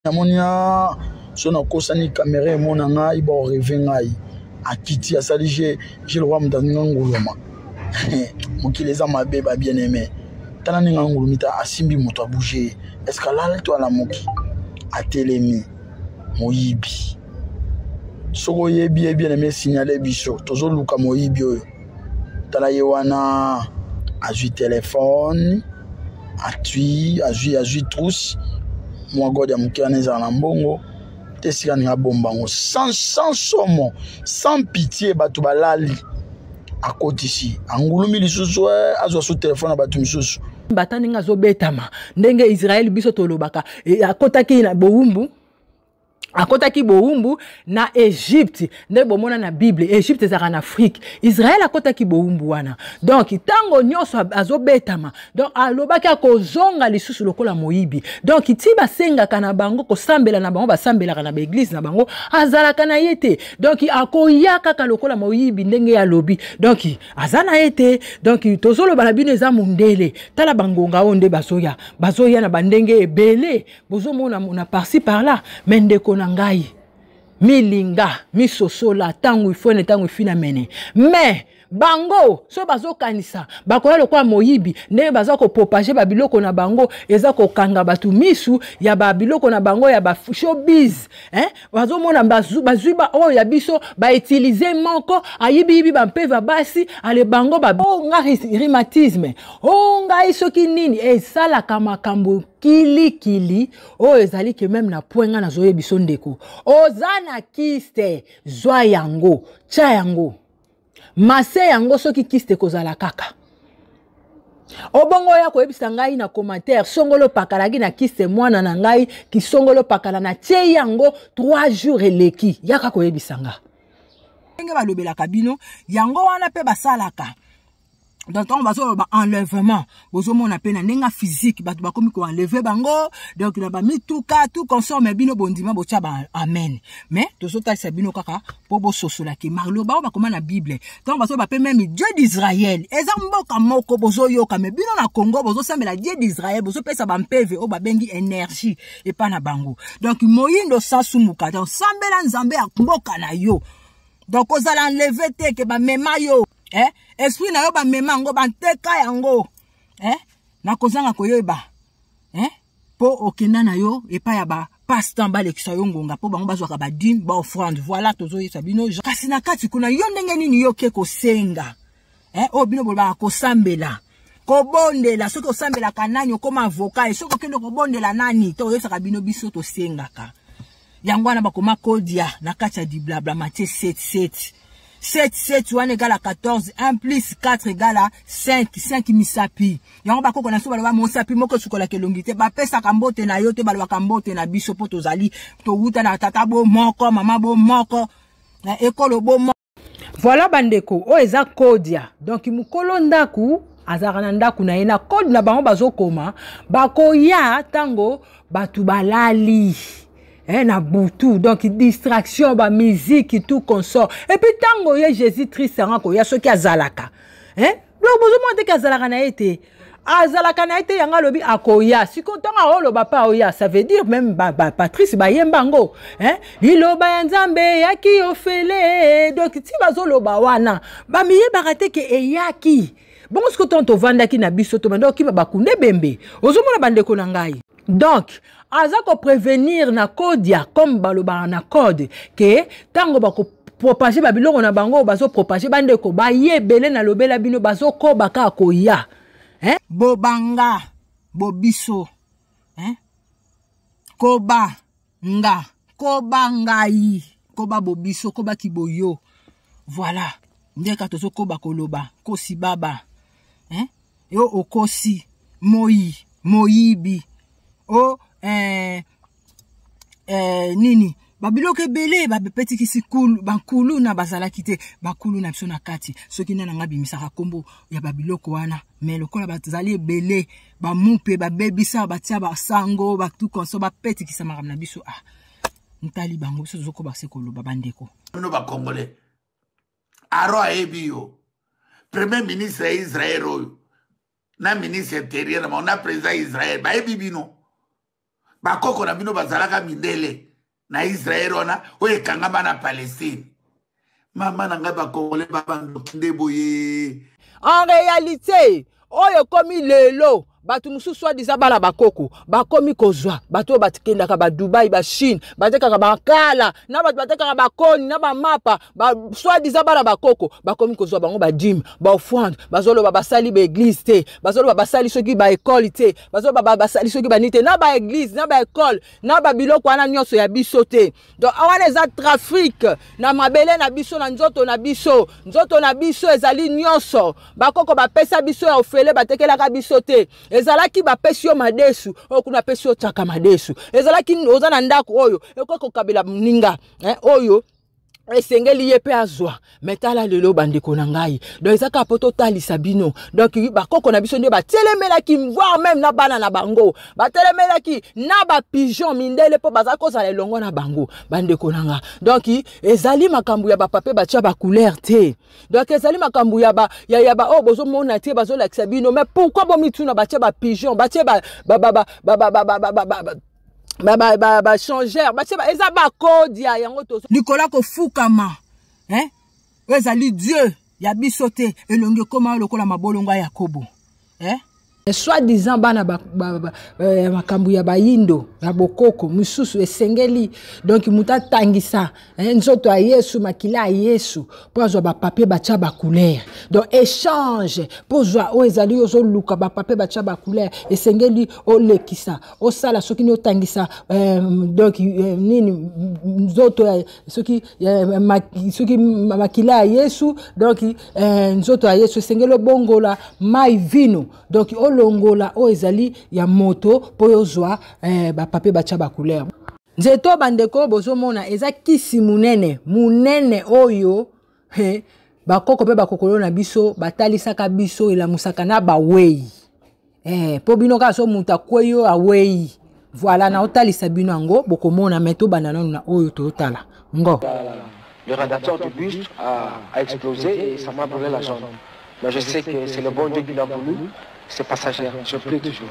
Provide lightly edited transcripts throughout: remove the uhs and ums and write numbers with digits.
Namoni a so nakosani kamera emona ngai baoreve ngai akiti asali je je lokwa moto aninga nguluma. Mokili eza mabe ba bien aimé. Tala ndenge angulumi ta asimbi moto abouge. Est-ce que alali to alamuki? Atelemi moyibi. Soki oyebi ye bien aimé signale biso tozoluka moyibi oyo. Tala ye wana azwi telefone atui azwi azwi trousse mwa god ya moke wana ezala na mbongo te esika ninga abomba yango sans, sans somo sans pitié bato balali akotisi angulumi lisusu eh, azwa su telefone na bato misusu bata ndenge azobetama ndenge Israel biso tolobaka e, akotaki na bowumbu akotaki bowumbu na Egypte nde bomona na Bible Egypte ezalaka na Afrique Israel akotaki bowumbu wana donc ntango nyonso azobetama donc alobaki akozonga lisusu lokola moyibi donc ti basengaka na bango kosambela na bango basambelaka na baeglise na bango azalaka na ye te donc akoya kaka lokola moyibi ndenge ye alobi donc aza na ye te donc tozoloba na bino eza mondele tala bangonga oyo nde bazoya bazoya na bandenge ebele bozomona mona parci par là me ndeko na ngai milinga misosola ntango ifwene ntango ifina mene me bango so bazokanisa bakoya lokola moyibi ndenge baza kopropage babiloko na bango eza kokanga bato misu ya babiloko na bango ya bashowbiz eh? Bazomona bazwi ba oyo ya biso bautilize moko ayibiyibi bampeva basi ale bango ba oh, nga rhumatisme o oh, ngai soki nini esalaka makambo kilikili oyo ezali ke meme na point ngai nazoyebi biso ndeko oza na kiste zwa yango tya yango mase yango soki kiste ekozala kaka obongo oya koyebisa ngai na commentaire songolo pakalaki na kiste mwana na ngai kisongolo pakala na tie yango 3 jours eleki yaka koyebisa nga ndenge balobelaka bino yango wana mpe basalaka donc ntango bazoloba enlèvement bozomona mpe na ndenge ya physique bato bakomi koenleve bango donc na bamituka tout consort me bino bondima botya ba amen mais tozotalisa bino kaka mpo bososola ke maloba oyo bakoma na bible ntango bazoloba mpe meme dieu d'israël eza mboka moko bozoyoka me bino na congo bozosambela dieu d'israël bozopesa bampeve oyo babengi énergie epa na bango donc moyindo sasumuka donc sambela nzambe ya mboka na yo donc kozala enleve te ke bamema yo eh? Esprit na yo bamema yango banteka yango eh? Na kozanga koyeba eh? Po okenda na yo epai ya ba passe-temps balekisa yo ngonga mpo bango bazwaka badime baoffrande voilà tozoyesa bino kasi na kati kuna yo ndenge nini yo oke kosenga eh? Oyo bino bolobaka kosambela kobondela soki osambelaka nani okoma avocat soki okende kobondela nani to oyebisaka bino biso tosengaka yango wana bakoma kodia na kati ya diblabla matie 7 7 7 7 wana egala 14 1 plus 4 egala 5 5 misapi yango bakoko na biso baloba mosapi moko esukolaka elongi te bapesaka mbote na yo te balobaka mbote na biso mpo tozali towuta na tata bo moko mama bo moko ekolo bo moko. Voilà bandeko oyo eza kodia donc mokolo ndako azalaka na ndako na ye na code na bango bazokoma bakoya ntango bato balali eh, na butu donc distraction bamusike tout consort epuis ntango ye jésus triste yango akoya soki azalaka eh? Donc bozomona te ke azalaka na ye te azalaka na ye te yango alobi akoya sikoyo ntango aoloba mpe aoya ça veut dire même bapatrice ba bayemba yango hein? Liloba ya nzambe eyaki ofele donc ti bazoloba wana bamiyebaka te ke eyaki bongo sikoyo ntango tovandaki na biso tobanda okima bakunda ebembe ozomona bandeko na ngai donc aza koprevenir na kodia comme balobaka na code ke ntango bakopropage babiloko na bango bazopropage bandeko baye ebele nalobela bino bazokoba kaka koya eh? Bobanga bobiso eh? Koba nga koba ngai koba bobiso koba kiboyo voilà nde kaka tozokoba koloba kosi baba eh? Yo okosi moi moyibi o eh, eh, nini babiloko ebele bapetikisi bakuluna bazalaki te bakuluna biso na kati soki nde nanga bimisaka nkombo ya babiloko wana me lokola bazali ebele bamupe babebisa batia basango batu konso bapetikisa makambo na biso ah ntali bango biso tozokoba se koloba bandeko bino bacongolais aro ayebi yo premier ministre ya israel oyo na ministre intérieur na bango na président ya israel bayebi bino. Bakoko na bino bazalaka mindele na Israel wana oyo ekangama na Palestine. Mama na ngai, bakongole babandoki nde boye. En réalité, oyo ekomi lelo, bato mosusu soi-disant bana bakoko bakomi kozwa bato oyo bakendaka badubai, bachine, batekaka bakala na bato, batekaka bakoni na bamapa ba, soi-disant bana bakoko bakomi kozwa bango badîmes, baoffrandes. Bazoloba basali baéglise te, bazoloba basali soki baécole te, bazoloba basali soki banini te, na baéglise, na baécole, na babiloko wana nyonso ya biso te. Donc wana eza trafic na mabele na biso, na nzoto na biso. Nzoto na biso ezali nyonso bakoko bapesa biso ya ofele, batekelaka biso te. Ezalaki bapesi yo madesu oyo kuna, apesi yo tiaka madesu. Ezalaki oza na ndako oyo ekoki kokabela moninga, eh, oyo esengeli ye mpe azwa. Me tala lelo, bandeko na ngai, donc eza kaka mpo totalisa bino. Donc bakoko na biso nde batelemelaki, voire même na bana na bango batelemelaki na bapigeon mindele mpo baza kozala elongo na bango. Bandeko na nga, donc ezali makambo ya bapapier batia bacouleur te. Donc ezali makambo ya ba ya, ya ba oyo bozomona te, bazolakisa bino. Mais pourquoi bomituna batia bapigeon, batie ba ba ba ba ba ba ba ba ba ba bachangeur, batie eza bakodia yango to likolo ya kofukama, eh? Oyo ezali Dieu ya biso te. Elongi ekóma lokola mabolongo ya Yakobo, eh? Soi-disant bana makambo ya bayindo ya bokoko mosusu esengeli donc moto atangisa, eh, nzoto ya Yesu, makila ya Yesu, mpo azwa bapapier batya bacouleur. Donc échange mpo ozwa oyo ezali ozoluka, bapapier batya bacouleur, esengeli olekisa, osala soki nini, otangisa, eh, donc, eh, nini, nzoto ya soki, eh, soki makila ya Yesu. Donc, eh, nzoto ya Yesu esengeli obongola mai vino. Donc olongola oyo ezali ya moto mpo ozwa, eh, bapapier batya bacouleur. Nzete oyo, bandeko, bozomona eza kisi monene monene oyo, he, bakoko mpe bakokolo na biso batalisaka biso, elamusaka na bawei, eh, mpo bino kaka so moto akwei oyo awei. Voilà, naotalisa bino yango, bokomona. Me tobanda nanu na oyo totala ngo. Le radiateur du bus a explosé et ça m'a brûlé la jambe. Mais je sais que c'est le bon Dieu qui l'a voulu. C'est passager, je prie toujours.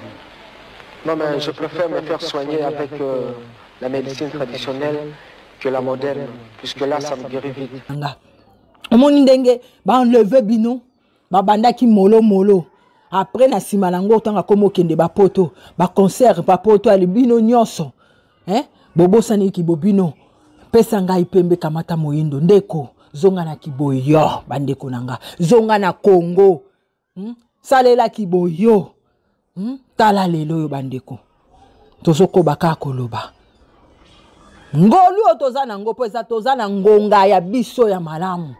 Non, mais je préfère me faire soigner avec la médecine traditionnelle que la moderne, puisque là, ça me guérit vite. Nga omoni ndenge baenlever bino, babandaki molo molo. Après, na nsima nango, ntango akómi okende bapoto, baconcert bapoto, ali bino nyonso, eh? Bobosani bobino. Pesa ngai pembe, kamata moyindo. Ndeko, zonga na kiboyo. Bandeko na nga, zonga na Kongo, Salela kiboyo, Tala lelo oyo, bandeko, tozokoba kaka koloba ngolu oyo toza nango, mpo eza toza na ngonga ya biso ya malamu.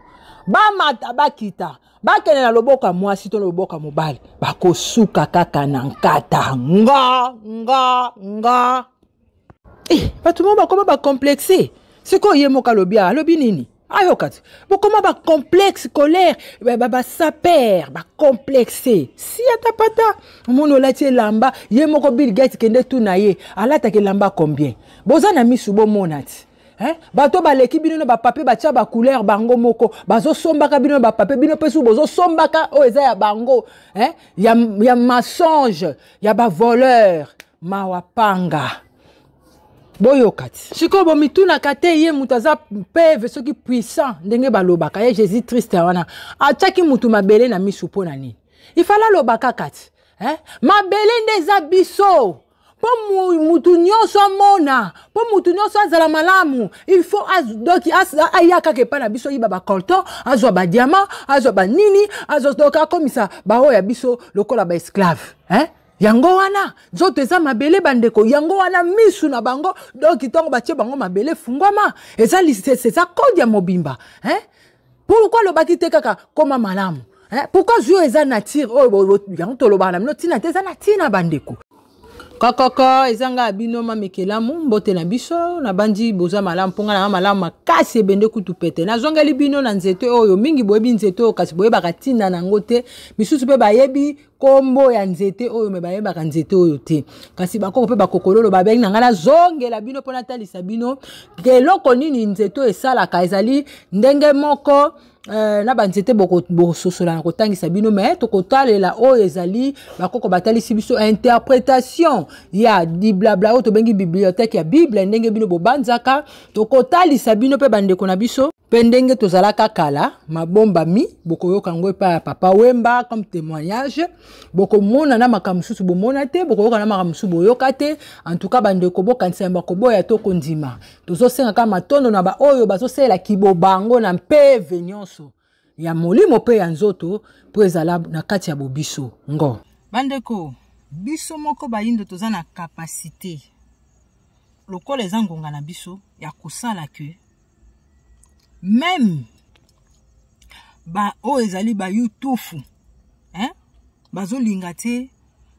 Bamata, bakita, bakende na loboko ya mwasi to na loboko ya mobali, bakosuka kaka na nkata. Nga nga nga, eh, bato moko bakoma bacomplexe. Sikoyo ye moko alobi, alobi nini? Ayoka te, bokoma bacomplexe, colère, basaper, bacomplexe. Si ata pata omoni olati elamba, ye moko Bill Gates, kende tuna ye alataka elamba combien. Boza na misu, bomona ti, eh? Bato baleki bino na bapapier batia bacouleur, bango moko bazosombaka bino na bapapier. Bino mpe su bozosombaka oyo eza ya bango, eh? Ya mensonge, ya bavoleur. Mawa panga, boyoka ti sikoyo bomitunaka te. Ye moto aza peve soki puissant ndenge balobaka ye Jésus Christ wana, atiaki motu mabele na misu mpo na nini? Ifala aloba kaka ti, eh? Mabele nde eza biso mpo mutu nyonso amona, mpo mutu nyonso azala malamu. Il faut donc aya kaka epai na biso, yiba bacoltan, azwa badiamant, azwa banini, azwa, donc akomisa baoyo ya biso lokola baesclave, eh? Yango wana nzoto eza mabele, bandeko. Yango wana misu na bango, donc ntango batie bango mabele fungwama, eza eza code ya mobimba, hein? Pourquoi alobaki te kaka koma malamu, hein? Pourquoi zwi oyo eza nature oyo? Yango tolobaka na bino ntina te, eza na ntina, bandeko. Kokoko eza nga ya bino mamekelamu. Mbote na biso, nabandi boza malamu, mpo nga nanga malamu makasi. Ebende kutu pete, nazongeli bino na nzete oyo. Mingi boyebi nzete oyo, kasi boyebaka ntina na yango te. Misusu mpe bayebi kombo ya nzete oyo, me bayebaka nzete oyo te. Kasi bakoko mpe bakokololo babengi na ngai nazongela bino mpo natalisa bino eloko nini nzete oyo esalaka. Ezali ndenge moko. na banzete bokososola na kotangisa bino me tokotalela oyo ezali bakoko batalisi biso interpretation ya diblabla oyo tobengi bibliothèque ya bible ndenge bino bobanzaka tokotalisa bino mpe bandeko na biso mpe ndenge tozalaka kala mabombami bokoyoka yango epai ya papa wemba comme témoignage bokomona na makambo mosusu bomona te bokoyoka na makambo mosusu boyoka te en tout cas bandeko bokanisa ya bakoboya to kondima tozosenga kaka matondo na baoyo bazosalela kibobango na mpeve nyonso ya molimo mpe ya nzoto mpo ezala na kati ya bobiso ngo bandeko biso moko bayindo toza na kapasite lokola eza ngonga na biso ya kosala ke meme ba oyo ezali ba yutufu hein? Bazolinga te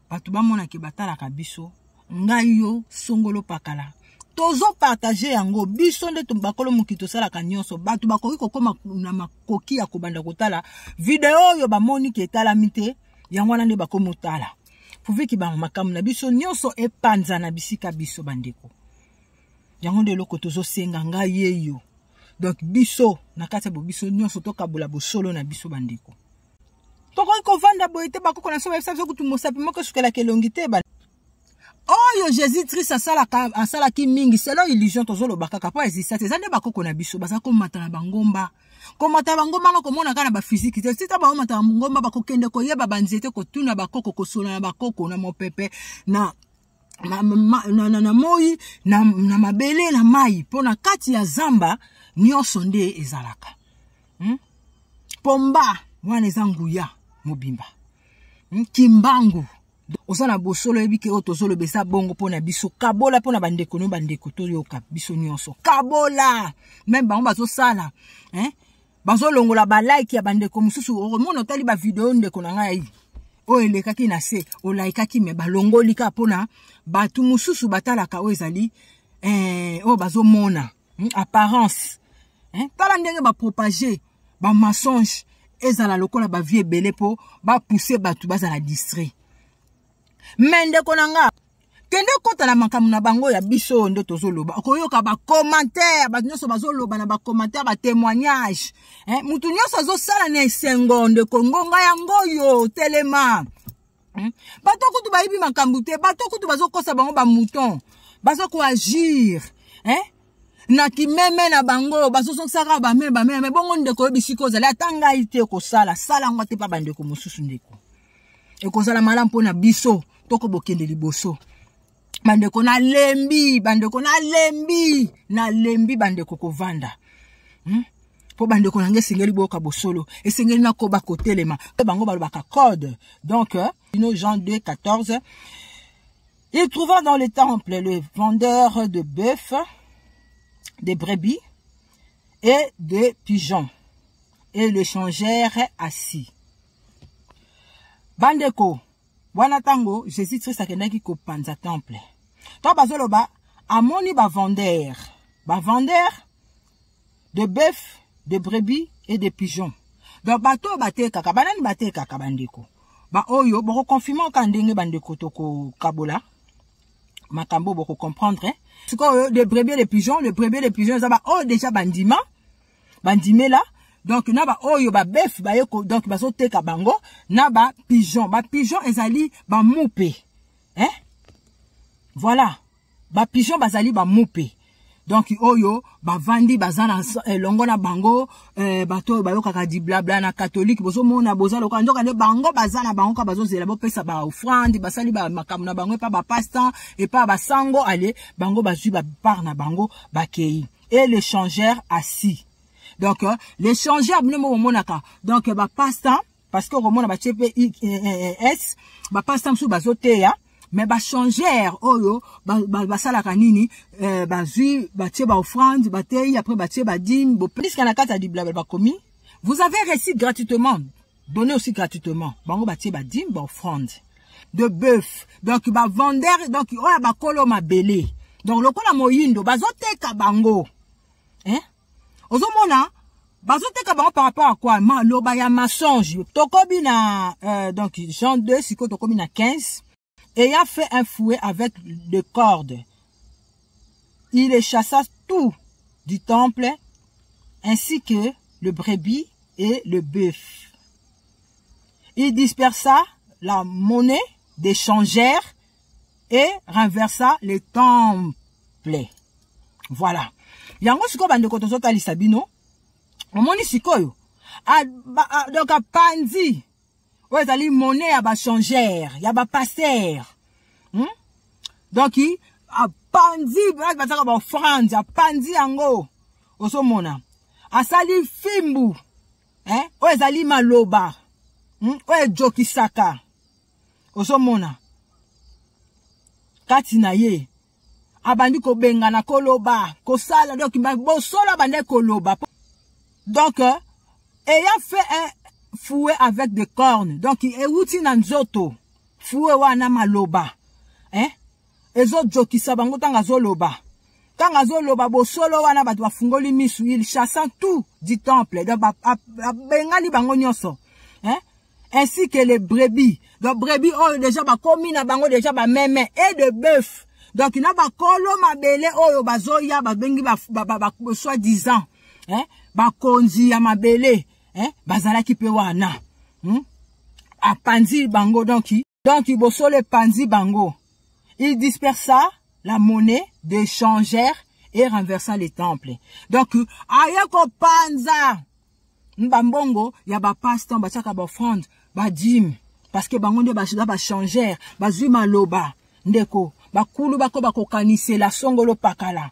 bato bamona ke batalaka biso ngai yo songolo pakala tozopartage yango biso nde bakolo mokili tosalaka nyonso bato bakoki kokóma na makoki ya kobanda kotala video oyo bamoni ke etalami te yango wana nde bakomi otala pourvu bango makambo na biso nyonso epanzana bisika biso bandeko yango nde eloko tozosenga ngai ye yo donc biso na kati ya bobiso nyonso tokabola bosolo na biso bandeko tokoki kovanda boye te bakoko na biso bayebisa biso kutu mosapi moko esukelaka elongi te ba oyo jésus christ asalaka asalaki mingi selon illusion tozoloba kaka mpo exista te eza nde bakoko na biso baza komata na bangomba komata bangomba na komona kaka na bafiziki te sita baomata na ngomba bakokende koyeba banzete kotuna bakoko kosola na bakoko na mopepe na na, na, na, na moi na, na mabele na mai mpo na kati ya zamba nyonso nde ezalaka hmm? pomba wana eza nguya mobimba hmm? kimbangu oza na bosolo oyebi ke oyo tozoloba eza bongo mpo na biso kabola mpo na bandeko no bandeko toyoka biso nyonso kabola meme bango bazosala eh? bazolongola balike ya bandeko mosusu okomona otali bavideo ndeko na ngai oyo elekaki na se olaikaki me balongoli kaka mpona bato mosusu batalaka oyo ezali eh, oyo bazomona apparence eh, tala ndenge bapropage bamensonge ezala lokola bavie ebele mpo bapousse bato bazala distrait me ndeko na nga kende kota na makambo na bango ya biso oyo nde tozoloba okoyoka bacommentaire bato nyonso bazoloba na bacommentaire batémoignage eh, motu nyonso azosala na esengo ndeko ngonga yango oyo telema Bato kutu bayebi makambo te bato kutu bazokosa bango bamouton bazokoagir eh? Na kimeme na bango bazozongisaka bame bame me bongo ndeko oyebi sika ozali ata ngai te kosala sala yango te mpa bandeko mosusu ndeko ekozala malamu mpo na biso toko bokende liboso bandeko nalembi bandeko nalembi nalembi bandeko kovanda Mpo bandeko na ngai esengeli boyoka bosolo esengeli nakoba kotelema mpe bango balobaka code donc bino Jean 2 14 il trouva dans le temple le vendeur de bœuf de brebis et de pigeons et le changeur assis bandeko wana ntango jésus christ akendaki kopanza temple to bazoloba amoni bavendeur bavendeur de bœuf de brebis et de pigeons donc bato oyo batekaka banani batekaka bandeko baoyo bokokonfirme oka ndenge bandeko tokokabola makambo bokocomprendre sikoyo de brebis et de pigeons le brebis et de pigeons eza baoyo déjà bandima bandimela donc na baoyo babef baye donc bazoteka bango na bapigeon bapigeon ezali bamupe eh? Voilà bapigeon bazali bamupe donc oyo bavandi baza na elongo na bango eh, bato oyo bayokaka diblabla na katolike bozomona boza lokola nzoka nde bango baza na bango kaka bazozela bopesa baofrande basali makambo na bango epa bapastan epa basango ale bango bazwi bapart na bango bakei et l'échangeur assis donc euh, l'échangeur bino mo bomonaka donc bapastan parce que okomona batie mpe s bapasta mosusu bazoteya mais bachangeur oyo basalaka nini eh, bazwi batie baoffrande bateyi après batie badime bopiska na kati ya diblabla bakomi vous avez reçu gratuitement donné aussi gratuitement bango batie badime baoffrande de bœuf donc bavendeur donc oyo bakolo mabele donc lokola moyindo bazoteka bango eh? Ozomona bazoteka bango par rapport à quoi maloba ya mensonge tokomi na donc Jean 2 sikoyo tokomi na 15 ayant fait un fouet avec des cordes il les chassa tout du temple ainsi que le brebis et le bœuf. Il dispersa la monnaie des changeurs et renversa le temple. Voilà. Yango sikoyo bandeko tozotalisa bino omoni sikoyo donc apanzi oyo ezali monnaie ya bachangeur ya bapaster Donc apanzi bazaka baofrande, apanzi yango, ozomona asali fimbu, eh? Oyo ezali maloba, Oyo ejokisaka, ozomona kati na ye abandi kobengana, koloba, kosala. Donc bosolo abandi koloba. Donc ayant fait un fouet avec des cornes, donc ewuti na nzoto, fouet wana maloba, eh? Ezojokisa bango ntango azoloba, ntango azoloba bosolo wana, bato bafungoli misu. Il chassant tout du temple, donc abengani bango nyonso, hein? Ainsi que les brebis, donc brebis oyo déjà bakomi na bango déjà bameme, et de bœuf. Donc na bakolo mabele oyo bazoya, babengi ba, soi-disant, hein? Bakonzi ya mabele, hein? Bazalaki mpe wana, Apanzi bango, donc bosolo epanzi bango. Il dispersa la monnaie des changeurs et renversa les temples. Donc aye kopanza bambongo ya bapasteur batiaka baoffrande, badîme, parce que bango nde baza bachangeur, bazwi maloba. Ndeko, bakulu bako bakokanisela songolo pakala,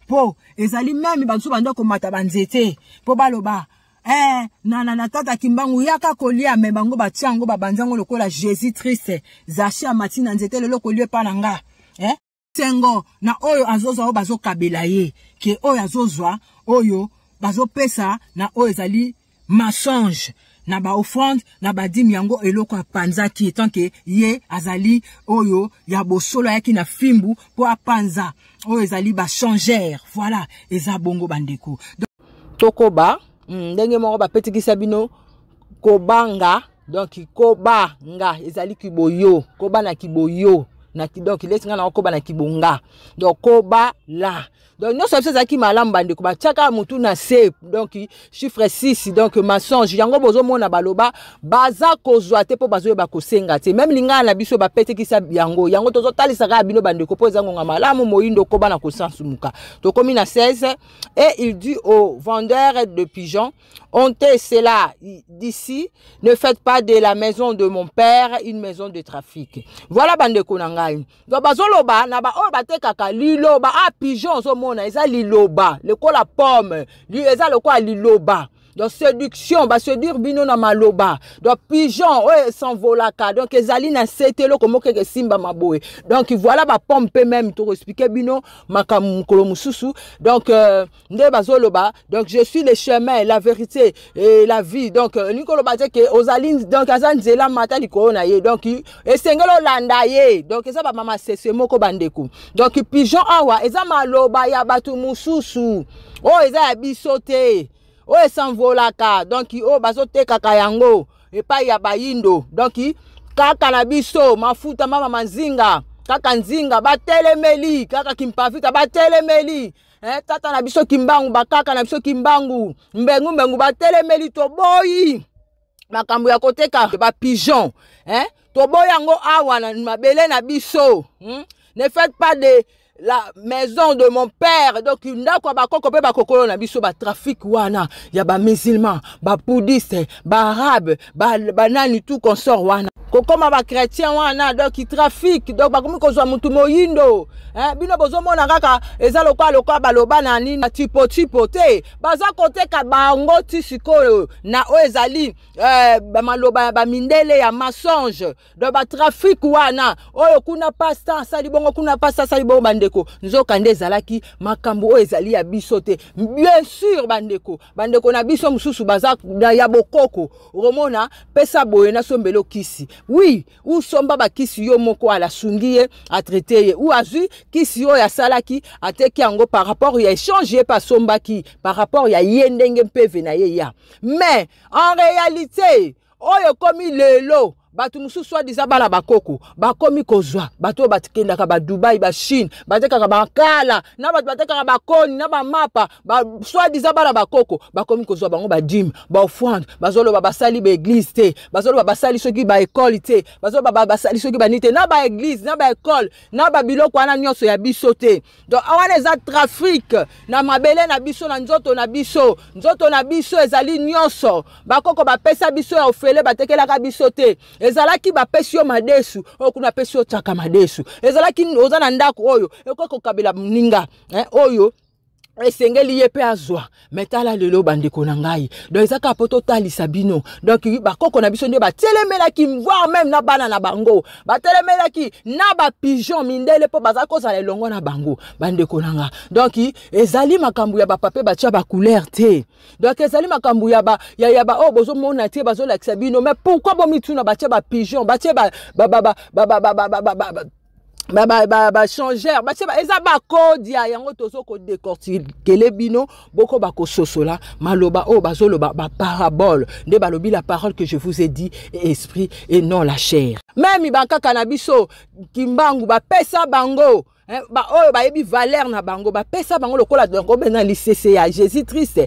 Po ezali même bamosusu banda komata banzete mpo baloba, eh, na tata Kimbangu, yaka kolia. Me bango batia yango, babanzi yango lokola Jésus Christ. Zache amati na nzete lelo kolia epa na nga, eh? Sengo na oyo azozwa, oyo bazokabela ye, ke oyo azozwa, oyo bazopesa na oyo ezali mensonge na baoffrande, na badîme. Yango eloko apanzaki, tant que ye azali oyo ya bosolo, ayaki na fimbu mpo apanza oyo ezali bachangeur. Voilà, eza bongo bandeko. Tokoba ndenge moko bapetikisa bino kobanga. Donc kobanga ezali kiboyo, koba na kiboyo na, donc lesi ngai na koba na kibonga. Donc koba la, donc nyonso biso ezalaki malamu. Bandeko, batiaka motu na se, donc chiffre 6, donc mensonge. Yango bozomona baloba baza kozwa te mpo bazoyeba kosenga te. Même lingala na biso bapetekisa yango. Yango tozotalisaka ya bino bandeko mpo eza ngonga malamu. Moyindo, koba na kosansumuka. Tokomi na 16. Et il dit aux vendeurs de pigeons: ôtez cela d'ici, ne faites pas de la maison de mon père une maison de trafic. Voilà bandeko na ngai. Donc bazoloba na baoyo batekaka liloba. A pigeon, ozomona eza liloba lokola pomme, eza lokola liloba. Donc séduction, baséduire bino na maloba. Donc pigeon oyo esenvolaka, donc ezali na se te, eloko moko eke esimbama boye. Donc voilà, bapomme mpe même tokoexpliquer bino makambo mokolo mosusu. Donc nde bazoloba, donc je suis le chemin, la vérité et la vie. Donc elingi koloba te ke ozali, donc aza nzela, mata likolo na ye, donc esengeli olanda ye. Donc eza bamama sese moko bandeko. Donc pigeon awa eza maloba ya bato mosusu oyo eza ya biso te, oyo esanvolaka, donc oyo bazotekaka yango epai ya bayindo. Donc kaka na biso mafuta mama manzinga, kaka nzinga batelemeli, kaka kimpavita batelemeli, eh, tata na biso Kimbangu, bakaka na biso Kimbangu, mbengu mbengu batelemeli. Toboyi makambo ya koteka bapigeon, eh? Toboyi yango awa na mabele na biso, Ne faites pas de la maison de mon père, donc ndako ya bakoko mpe bakokolo na biso, batrafic wana ya bamusulman, babouddhiste, baarabe, banani, tout consort wana, kokóma bachrétien wana. Donc trafic, donc bakomi kozwa mutu moyindo, eh, bino bozomona kaka eza lokola lokola baloba na nini na tipo tipo te, baza koteka bango ti sikoyo na oyo ezali, eh, maloba ya bamindele ya mensonge. Donc batrafic wana oyo kuna pasteur asali bongo, kuna pasteur asali bongo, bandeko, nzoka nde ezalaki makambo oyo ezali ya biso te. Bien sûr bandeko, bandeko na biso mosusu baza ya bokoko, okomona pesa boye, nasombela okisi, oui, usomba bakisi yo moko, alasungi ye, atraite ye, ou azwi kisi oyo asalaki, ateki yango par rapport ya échange ye mpe asombaki, par rapport ya ye ndenge mpeve na ye ya. Mais en réalité oyo ekomi lelo. Bato mosusu soi-disant bana bakoko bakomi kozwa bato oyo bakendaka ba Dubai, ba Chine, batekaka bakala na bato batekaka bakoni na bamapa ba, soi-disant bana bakoko bakomi kozwa bango badime, baofrande. Bazoloba basali baeglise te, bazoloba basali soki baekole te, bazoloba basali soki banini te, na baeglise na baekole na babiloko wana nyonso ya biso te. Donc wana eza trafic na mabele na biso, na nzoto na biso. Nzoto na biso ezali nyonso bakoko bapesa biso ya ofele, batekelaka biso te. Ezalaki bapesi yo madesu oyo kuna, apesi yo tiaka madesu. Ezalaki oza na ndako oyo ekoki kokabela moninga, eh, oyo esengeli ye mpe azwa. Me tala lelo, bandeko na ngai, donc eza kaka mpo totalisa bino. Donc bakoko na biso nde batelemelaki, voire même na bana na bango batelemelaki na bapigeon mindele mpo baza kozala elongo na bango. Bandeko na nga, donc ezali makambo ya bapapier batia bacouleur te. Donc ezali makambo ya ba ya, ya ba oyo bozomona te, bazolakisa bino. Mais pourquoi bomituna batia bapigeon, batie ba ba ba ba ba ba ba ba ba ba bachangeur, batie? Eza bakodia yango tozo kodécortiquer bino, boko bakososola maloba oyo bazoloba, baparabole nde balobi: "La parole que je vous ai dit est esprit et non la chair." Même bankaka na biso Kimbangu, bapesa bango oyo bayebi valeur na bango, bapesa bango lokola obenga lisese ya Jésus Christ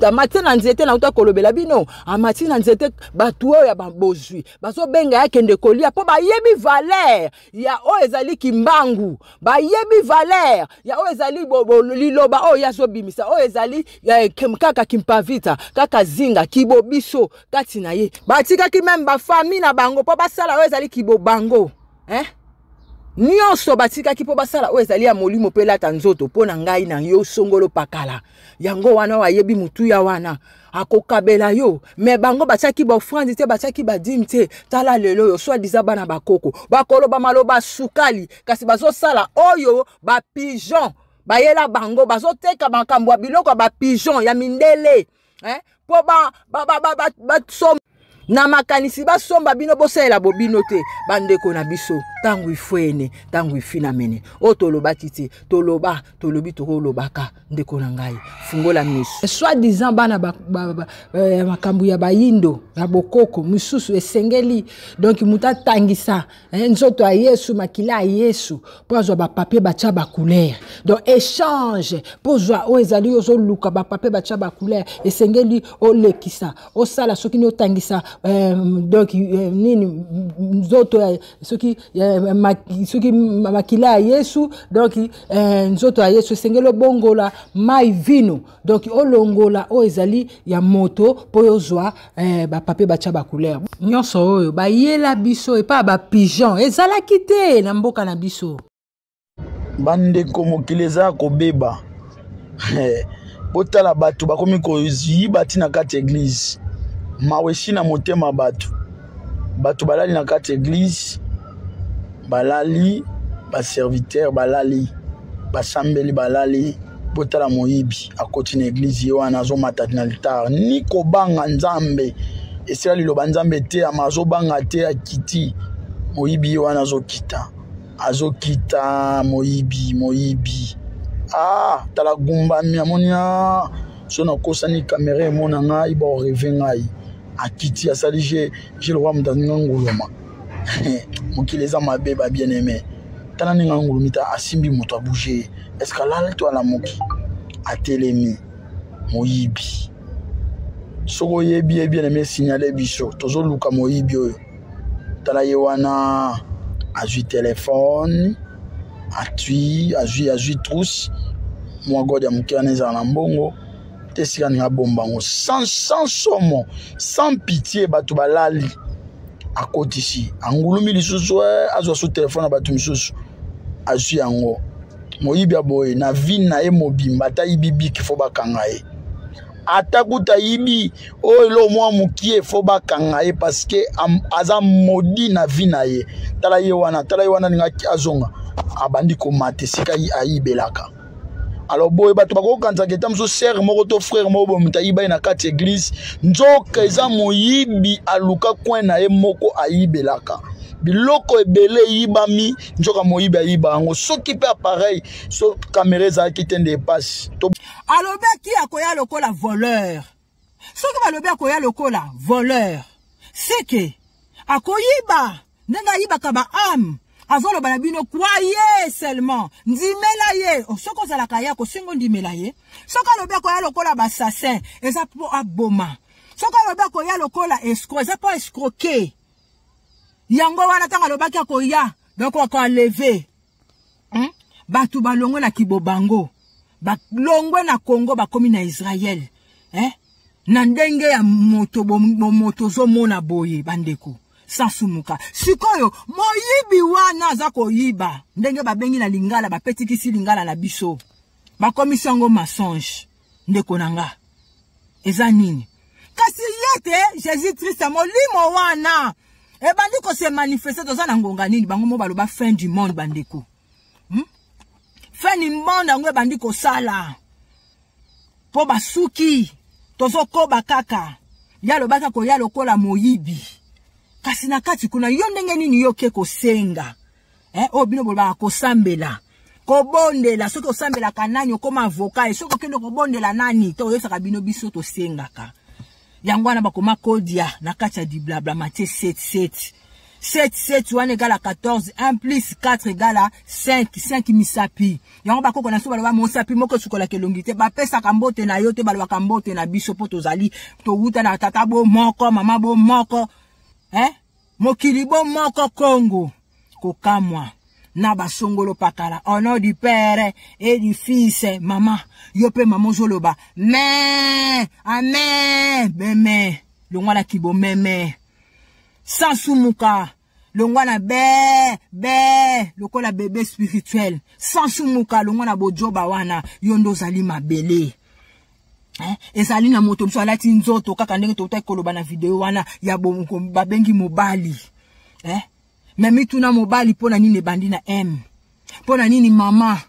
amati na nzete. Nauta kolobela bino, amati na nzete, bato oyo ya bozwi bazobenga ye akende kolia mpo bayebi valeur ya oyo ezali Kimbangu, bayebi valeur ya oyo ezali liloba oyo ye azobimisa, oyo ezali kaka kimpavita, kaka zinga kibobiso kati na ye. Batikaki même bafamille na bango mpo basala oyo ezali kibobango, eh? Nyonso batikaki mpo basala oyo ezali ya molimo mpe elata nzoto mpo na ngai na yo songolo pakala. Yango wana oyo ayebi motuya wana akokabela yo. Me bango batiaki baofrande te, batiaki badîme te. Tala lelo oyo, soi-disant bana bakoko bakoloba maloba sukali, kasi bazosala oyo bapigeon bayela bango. Bazoteka makambo ya biloko ya bapigeon ya mindele, eh? Mpo basomba ba, ba, ba, ba, na makanisi, basomba bino, bosalela bobino te. Bandeko na biso, ntango ifwene, ntango ifinamene, oyo tolobaki te, toloba, tolobi, tokolobaka. Ndeko na ngai, fungola miso. Soi-disant bana makambo ya bayindo ya bokoko mosusu esengeli donc moto atangisa nzoto ya Yesu, makila ya Yesu, mpo azwa bapapier batya bacouleur. Donc échange mpo ozwa oyo ezali ozoluka, bapapier batya bacouleur, esengeli olekisa, osala soki nini, otangisa donc nini, nzoto ya soki soki makila ya Yesu, donc nzoto ya Yesu. Esengeli obongola mai vino, donc olongola oyo ezali ya moto mpo oyo ozwa bapapier batya bacouleur. Nyonso oyo bayela biso epai ya bapigeon ezalaki te na mboka na biso. Bandeko, mokili eza ya kobeba. Botala, bato bakomi koyiba ntina kati ya église. Mawa esi na motema. Bato balali na kati ya église, balali, baserviteur balali, basambeli balali. Botala, moyibi akoti na église, ye wana azomata na altar, ni kobanga Nzambe. Esika liloba Nzambe te ama, azobanga te, akiti. Moyibi ye wana azokita, azokita, moyibi, moyibi. Ah, tala, gumbami, amoni. Ah, so nakosani caméra emona ngai, baorêver ngai. Akiti, asali je je lokwa moto aninga nguluma. Mokili eza mabe, babien aimé. Tala ndenge angulumi ta, asimbi moto, abouge. Est-ce alali to alamuki? Atelemi. Moyibi, soki oyebi ye, bien aimé, signale biso, tozoluka moyibi oyo. Tala ye wana, azwi telefone, atui, azwi trousse, mwa gode ya moke wana ezala na mbongo te, esika ninga abomba yango, sans somo, sans pitié. Bato balali, akotisi, angulumi lisusu, azwa su telefone na bato misusu, azwi yango. Moyibi ya boye, na vie na ye mobimba, ata yibi bic, faut bakanga ye. Ata kuta yibi oyo eloko mwa mokie, faut bakanga ye, parce que aza maudit na vie na ye. Tala ye wana, tala ye wana, alingaki azonga, abandi komata esika ayibelaka. Alors boye bato bakokanisaka eta mosusu sœur moko to frère moko boye moto ayiba ye na kati ya église. Nzoka eza moyibi aluka coin na ye moko ayibelaka. Biloko ebele eyibami, nzoka moyibi ayiba yango. Soki mpe appareil so caméra ezalaki te, nde epasi. Alobaki akoya lokola voleur. Soki balobi akoya lokola voleur, seke Akoyiba ndenge ayibaka ba ame. Azoloba na bino croyez seulement, ndimela ye. Oh, soki ozalaka ye akosenga ondimela ye. Soki alobi akoya lokola bassassin, eza mpo aboma. Soki alobi akoya lokola escroc, eza mpo escroquer. Yango wana ntango alobaki akoya, donc akoenleve Bato balongwe na kibobango, balongwe na Congo, bakomi na Israel, eh? Na ndenge ya moto bomoto ozomona boye bandeko sasumuka. Sikoyo moyibi wana aza koyiba ndenge babengi na lingala, bapetikisi lingala na biso, bakomisi yango mensonge. Ndeko na nga, eza nini? Kasi ye te Jésus Christ molimo wana ebandi kose manifeste. Toza na ngonga nini? Bango mo baloba fin du monde bandeko, Fin du monde yango ebandi kosala mpo basuki, tozokoba kaka. Ye alobaki koya lokola moyibi, kasi na kati kuna yo ndenge nini yo ke kosenga, eh? Oyo bino bolobaka kosambela, kobondela, soki osambelaka nani okoma avocat, soki okende kobondela nani to oyebisaka bino biso tosengaka. Yango wana bakoma kodia na kati ya diblabla Matthieu 7 7 7 7 wana egala 14, 1 plus 4 egala 5, 5 misapi. Yango bakoko na biso baloba mosapi moko esukolaka elongi te. Bapesaka mbote na yo te, balobaka mbote na biso mpo tozali towuta na tata bo moko, mama bo moko, eh? Mokili bo moko Kongo. Kokamwa na basongolo pakala, au nom du Père et du Fils. Mama yo mpe mama ozoloba me amen beme, longwa na kibomeme sansumuka, longwa na be be lokola bebe spirituel sansumuka, longwa na bojoba wana. Yo nde ozali mabele, eh? Ezali na moto mosusu alati nzoto kaka ndenge totaki koloba na video wana ya babengi mobali, eh? Me mituna mobali mpo na nini ebandi na M? Mpo na nini mama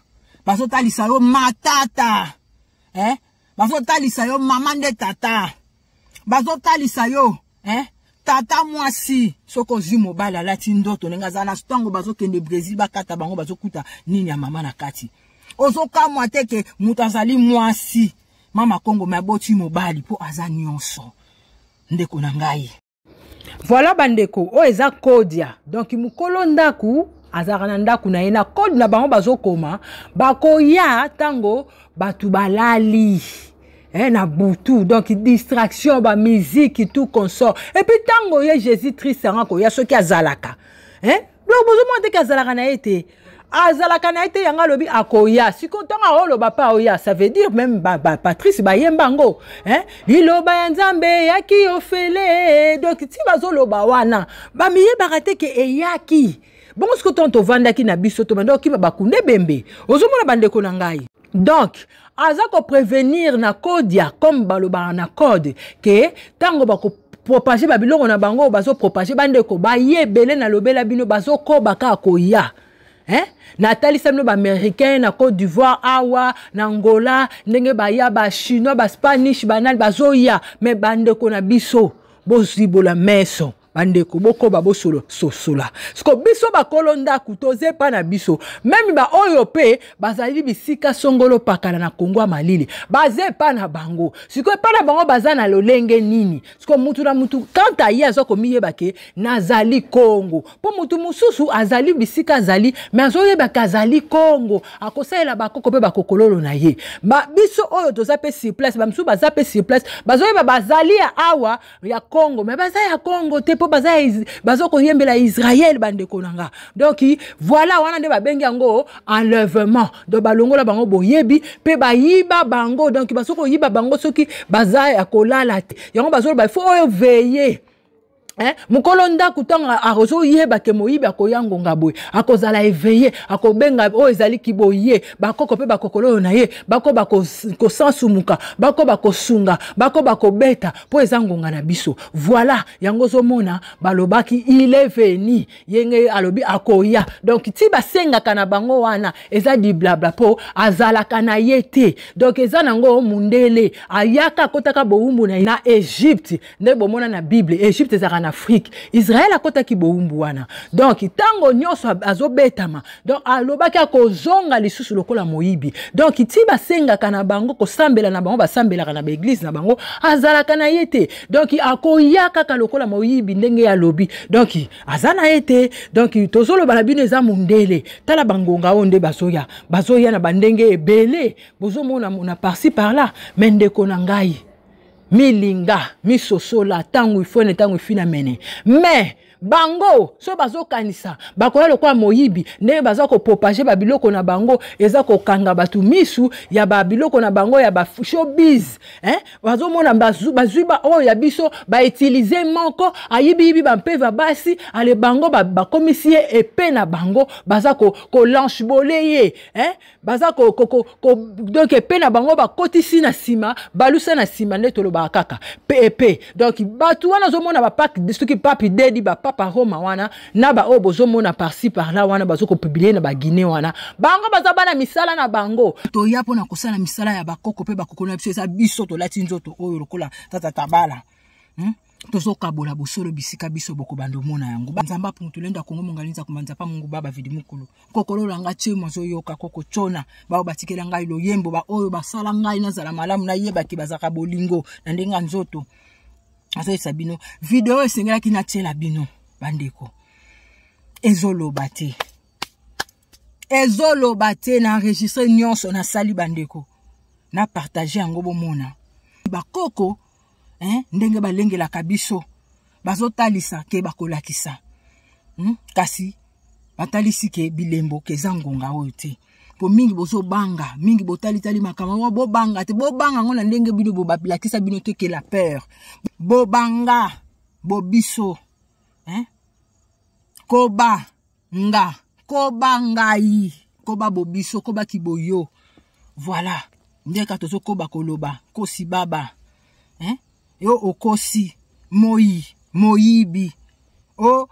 bazotalisa yo matata, eh? Bazotalisa yo mama nde tata, bazotalisa yo, eh? Tata mwasi. Soki ozwi mobali alati ndoto ndenge aza na ntango bazokende Brésil, bakata bango, bazokuta nini ya mama na kati. Ozokamwa te ke moto azali mwasi mama Kongo me aboti mobali mpo aza nyonso. Ndeko na ngai, voilà bandeko, oyo eza kodia. Donc mokolo ndako azalaka na ndako na ye na code na bango, bazokoma bakoya ntango bato balali, eh, na butu. Donc distraction, bamusique, tout consort. Et puis ntango ye Jésus Christ yango akoya, soki azalaka, eh? Donc bozomona teke azalaka na ye te, azalaka na ye te. Yango alobi akoya. Sikoyo ntango aoloba mpe aoya, ça veut dire même bapatrice ba bayemba yango, hein? Liloba ya Nzambe eyaki ofele. Donc ti bazoloba wana, bamiyebaka te ke eyaki bongo. Sikoyo ntango tovandaki na biso, tobanda okima bakunde ebembe. Ozomona bandeko na ngai, donc aza koprévenir na kodia comme balobaka na code ke ntango bakopropage babiloko na bango, bazopropage bandeko baye ebele. Nalobela bino, bazokoba kaka koya, hein? Natalisa bino baaméricain na Côte d'Ivoire, awa na Angola, ndenge baya, bachinois, baspanish, banani bazoya. Me bandeko na biso, bozibola meso. Bandeko, bokoba bosolo sosola. Siko biso bakolo ndako toza epa na biso, meme baoyo mpe bazali bisika songolo pakala na Kongo ya malili, baza epa na bango. Sikoyo epa na bango baza na lolenge nini? Siko mutu na mutu kanta ye aza komiyeba ke nazali Kongo, mpo mutu mosusu azali bisika azali me azoyeba ke azali Kongo, akosalela bakoko mpe bakokololo na ye. Ba biso oyo toza mpe sur place, bamisusu baza mpe sur place, bazoyeba bazali ya awa ya Congo, me baza ya Congo te, mpo baza baza koyembela Israel. Bandeko na nga, donc voilà, wana nde babengi yango enlèvement. Donc balongola bango boyebi mpe bayiba bango. Donc basoki koyiba bango, soki baza ya kolala te, yango bazoloba il faut oyo veiller, eh? Mokolo ndako ntango azoyeba ke moyibi akoya ngonga boye, akozala éveillé, akobenga oyo ezali kiboye, bakoko mpe bakokolo oyo na ye, bakoba kosansumuka, bakoba kosunga, bakoba kobeta, mpo eza ngonga na biso. Voilà, yango ozomona balobaki il est venu, yenge alobi akoya. Donc ti basengaka na bango wana eza diblabla, mpo azalaka na ye te. Donc eza nango mundele ayaka akotaka bowumbu na Egypte, nde bomona na Bible Egypte ezalaka. na Afrique. Israel akotaki bowumbu wana. Donc ntango nyonso azobetama, donc alobaki akozonga lisusu lokola moyibi. Donc ti basengaka na bango kosambela na bango, basambelaka na baeglise na bango, azalaka na ye te. Donc akoya kaka lokola moyibi ndenge alobi. Donc aza na ye te. Donc tozoloba na bino eza mondele. Tala bangonga oyo nde bazoya, bazoya na bandenge ebele, bozomona na par-ci par-là. Mais ndeko na ngai, milinga misosola ntango ifone ntango ifina mene. Mais bango so bazokanisa bakoya lokola moyibi, ndenge baza kopropage babiloko na bango, eza kokanga bato misu ya babiloko na bango ya ba showbiz, hein? Bazomona bazwi ba oyo ya biso bautilize moko ayibiyibi bampeva basi ale bango bakomisi ye epe na bango, baza kolanchebole ko ye, hein? Baza ko, ko, ko, ko, donc epe na bango bakotisi na nsima, balusa na nsima, nde tolobaka kaka pe epe. Donc bato wana ozomona bapape, soki pape dedi bapapa Roma wana na baoyo bozomona parci par là wana bazokopublie na baguine wana, bango baza bana misala na bango. Toya mpona kosala misala ya bakoko mpe bakoko na biso, eza biso tolati nzoto oyo lokola tata tabala, Tozokabola bosolo bisika biso bokobanda omona yango. Nzambe apungu tulenda Kongo mongalinza komanza pa Mungu baba vidi mukulu kokolola nga tie azoyoka koko tshona bao batikela ngai loyembo, baoyo basala ngai nazala malamu, nayebaki bazalaka bolingo na ndenge ya nzoto. Azoyebisa bino video esengelaki natiela bino bandeko, ezoloba te, ezoloba te. Na enregistre nyonso nasali bandeko, na partage yango, bomona bakoko, hein, ndenge balengelaka biso, bazotalisa ke bakolakisa, Kasi batalisi ke bilembo ke eza ngonga oyo te, po mingi bozobanga, mingi botalitali makambo yango. Bobanga te, bobanga yango na ndenge bino balakisa bino te ke la peur. Bobanga bobiso, hein? Koba nga, koba ngai, koba bobiso, koba kiboyo. Voilà nde kaka tozokoba koloba kosi baba, hein? Yo okosi moi moyibi o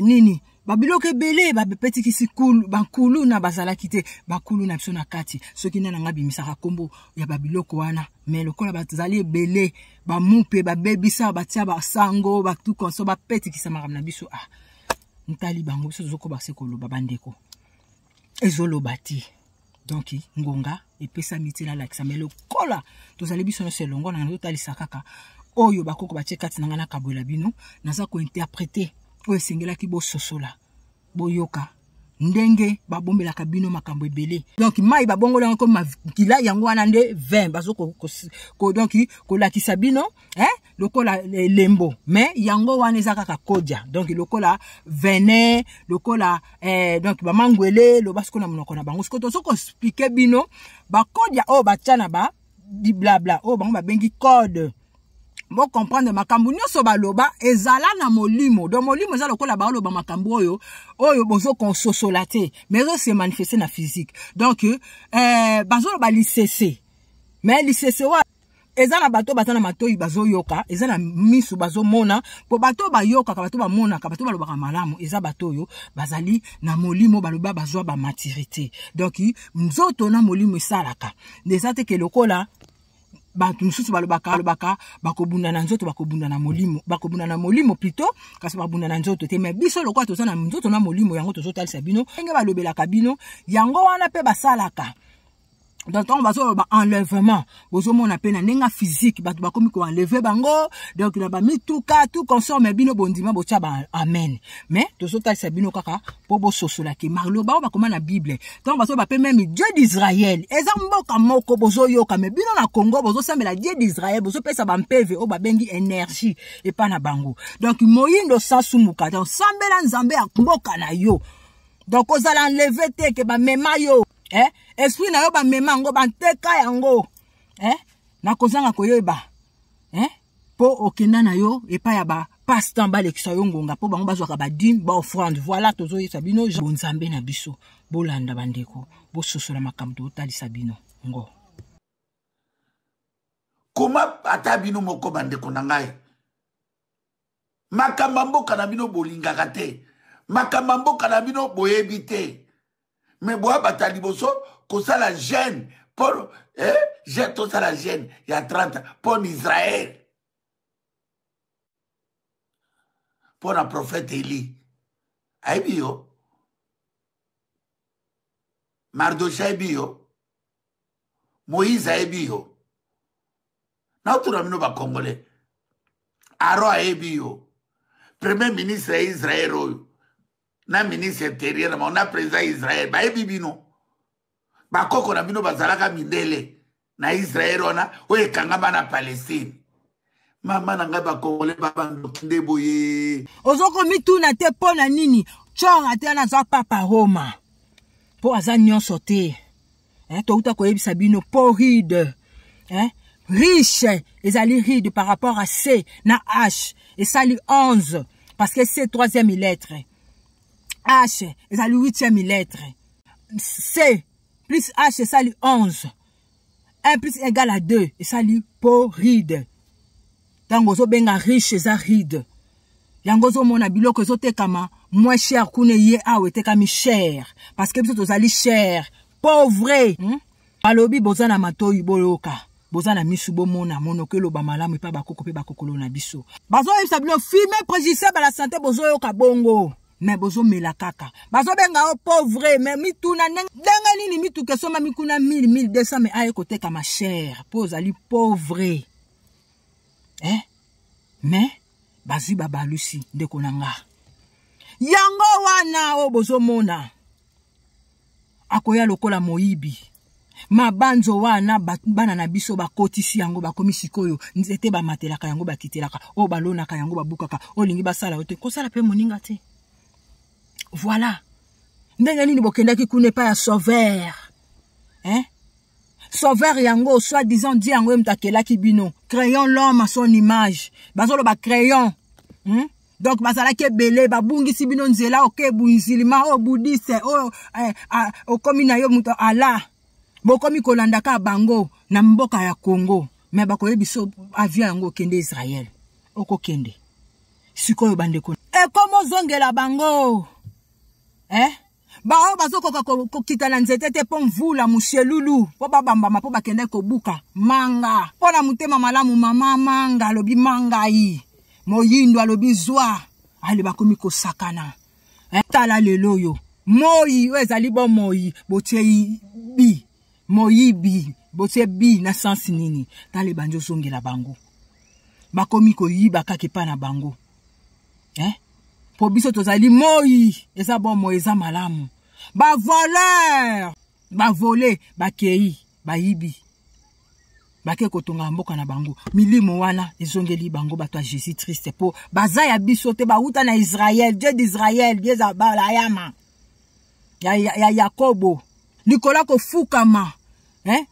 nini, babiloko ebele bapetikisi bankulu na bazalaki te, bakulu na biso na kati. Soki nde nanga bimisaka nkombo ya babiloko wana, mais lokola bazali ebele, bamupe babebisa, batia basango batu konso, bapetikisa makambo na biso. Ah, ntali bango, biso tozokoba se koloba bandeko, ezoloba te. Donc ngonga epesami te nalakisa, mais lokola tozali biso nyonso elongo na nazotalisa kaka oyo bakoko batie kati na ngai, nakabwela bino, naza kointerprete oyo esengelaki bososola, boyoka ndenge babombelaka bino makambo ebele. Donc mai babongola yango makila, yango wana nde vin bazo ko, donc kolakisa bino, hein, lokola elembo. Mais yango wana eza kaka kodia, donc lokola venin, lokola donc bamangwele loba sikoyo na monoko na bango. Sikoyo tozo koexpliquer bino bakodia oyo batya na ba diblabla oyo bango babengi code. Bocomprendre makambo nyonso baloba ezala na molimo. Donc molimo eza lokola baoloba makambo oyo bozokososola te, mais ezose manifeste na physique. Donc bazoloba lisese, mais lisese wana eza na bato baza na matoi bazoyoka, eza na misu bazomona. Mpo bato bayokaka, bato bamonaka, bato balobaka malamu eza bato oyo bazali na molimo, baloba bazwa bamaturité. Donc nzoto na molimo esalaka, eza te ke lokola bato mosusu balobaka, balobaka bakobunda na nzoto, bakobunda na molimo, bakobunda na molimo plutôt, kasi babunda na nzoto te. Mais biso lokola toza na nzoto na molimo, yango tozotalisa bino ndenge balobelaka bino, yango wana mpe basalaka. Donc ntango bazoloba enlèvement, bozomona mpe na ndenge ya physique bato bakomi koenleve bango, donc na bamituka tout consort. Mais bino bondima, botya ba amen. Mais tozotalisa bino kaka mpo bososolaki maloba oyo bakoma na Bible. Ntango bazoloba mpe même Dieu d'Israël, eza mboka moko bozoyoka. Mais bino na Congo bozosambela Dieu d'Israël, bozopesa bampeve oyo babengi énergie epa na bango. Donc moyindo sasumuka, donc sambela Nzambe ya mboka na yo. Donc ozala enlevé te ke bamema yo, esprit na yo bamema yango, banteka yango, na kozanga koyeba, mpo okenda na yo epai ya ba passe-temps, balekisa yo ngonga mpo bango bazwaka badîme, baoffrande. Voilà, tozoyesa bino bonzambe na biso. Bolanda bandeko, bososola makambo tozotalisa bino ngo. Koma ata bino moko bandeko na ngai, makambo ya mboka na bino bolingaka te, makambo ya mboka na bino boyebi te, mais boyabata liboso kosala jeûne mpo jeûne, tosala jeûne ya 30 mpo na Israel. mpo na prophète Eli ayebi yo Mardoche ayebi yo Moïse ayebi yo naotuna bino bacongolais Aaron ayebi yo premier ministre ya Israël oyo na ministre intérieur na bango na président ya Israël bayebi bino bakoko na bino bazalaka mindele na Israël wana oyo ekangama na Palestine mama na ngai bakongole babandoki nde boye ozokomituna te mpo na nini cor ate wana aza papa roma mpo aza nyonso te eh, touta koyebisa bino po ride eh, riche ezali ride par rapport à c na h esali 11 parce que c troisième lettre h ezali huitième lettre c plus h esali 11 1 plus égal à 2 esali po ride ntango ozobenga riche eza ride yango ozomona biloko ezotekama moins cher kuna eye awa etekami cher parce que biso tozali cher pauvre hmm? Balobi boza na matoyi boyoka, boza na misu bomona, monoko eloba malamu epa bakoko pe bakokolo na biso. Bazoyebisa bino fume préjudiciable à la santé, bozoyoka bongo mais bozomela kaka. Bazobenga yo pauvre mais mituna ndenge nini mituka esomami kuna 1000 1200 mais aye kotekama cher po ozali pauvre eh? Mais bazwi babalusi ndeko na nga yango wana oyo bozomona akoya lokola moyibi mabanzo wana bana na biso bakotisi yango bakomi sikoyo nzete bamatelaka yango bakitelaka oyo balonaka yango babukaka oyo olingi basala yo te kosala mpe moninga te voilà ndenge nini bokendaki kuna epai ya sauveur hein? Sauveur yango soit disant Dieu yango ye moto akelaki bino. Créons l'homme à son image. Bazoloba créons. Hmm? Donc bazalaki ebele babungisi bino nzela oke musulman oyo bouddhiste oyo eh, ah, okomi na yo moto Allah. Bokomi kolanda kaka bango na mboka ya Congo. Mais bakoyebi so avion yango okende Israël. Okokende. Sikoyo bandeko. Ekomo zongela bango. Eh? Baoyo bazokoka kokita na nzete te mpo mvula moshelulu mpo babambama mpo bakendaki kobuka manga mpo na motema malamu mama manga alobi mangai moyindo alobi zwa ale bakomi kosakana eh, tala lelo oyo moi oyo ezali bomoi botie bi moyibi botie bi na sense nini tala ebandi ozongela bango bakomi koyiba kaka epai na bango eh? po biso tozali moi eza bomoi eza malamu bavoleur bavole bakei bayibi bake kotonga mboka na bango milimo wana ezongeli bango bato ya jésus triste mpo baza ya biso te bawuta na israel dieu d'israel dieu abalayama ya, ya, ya yakobo likolo ya kofukama eh?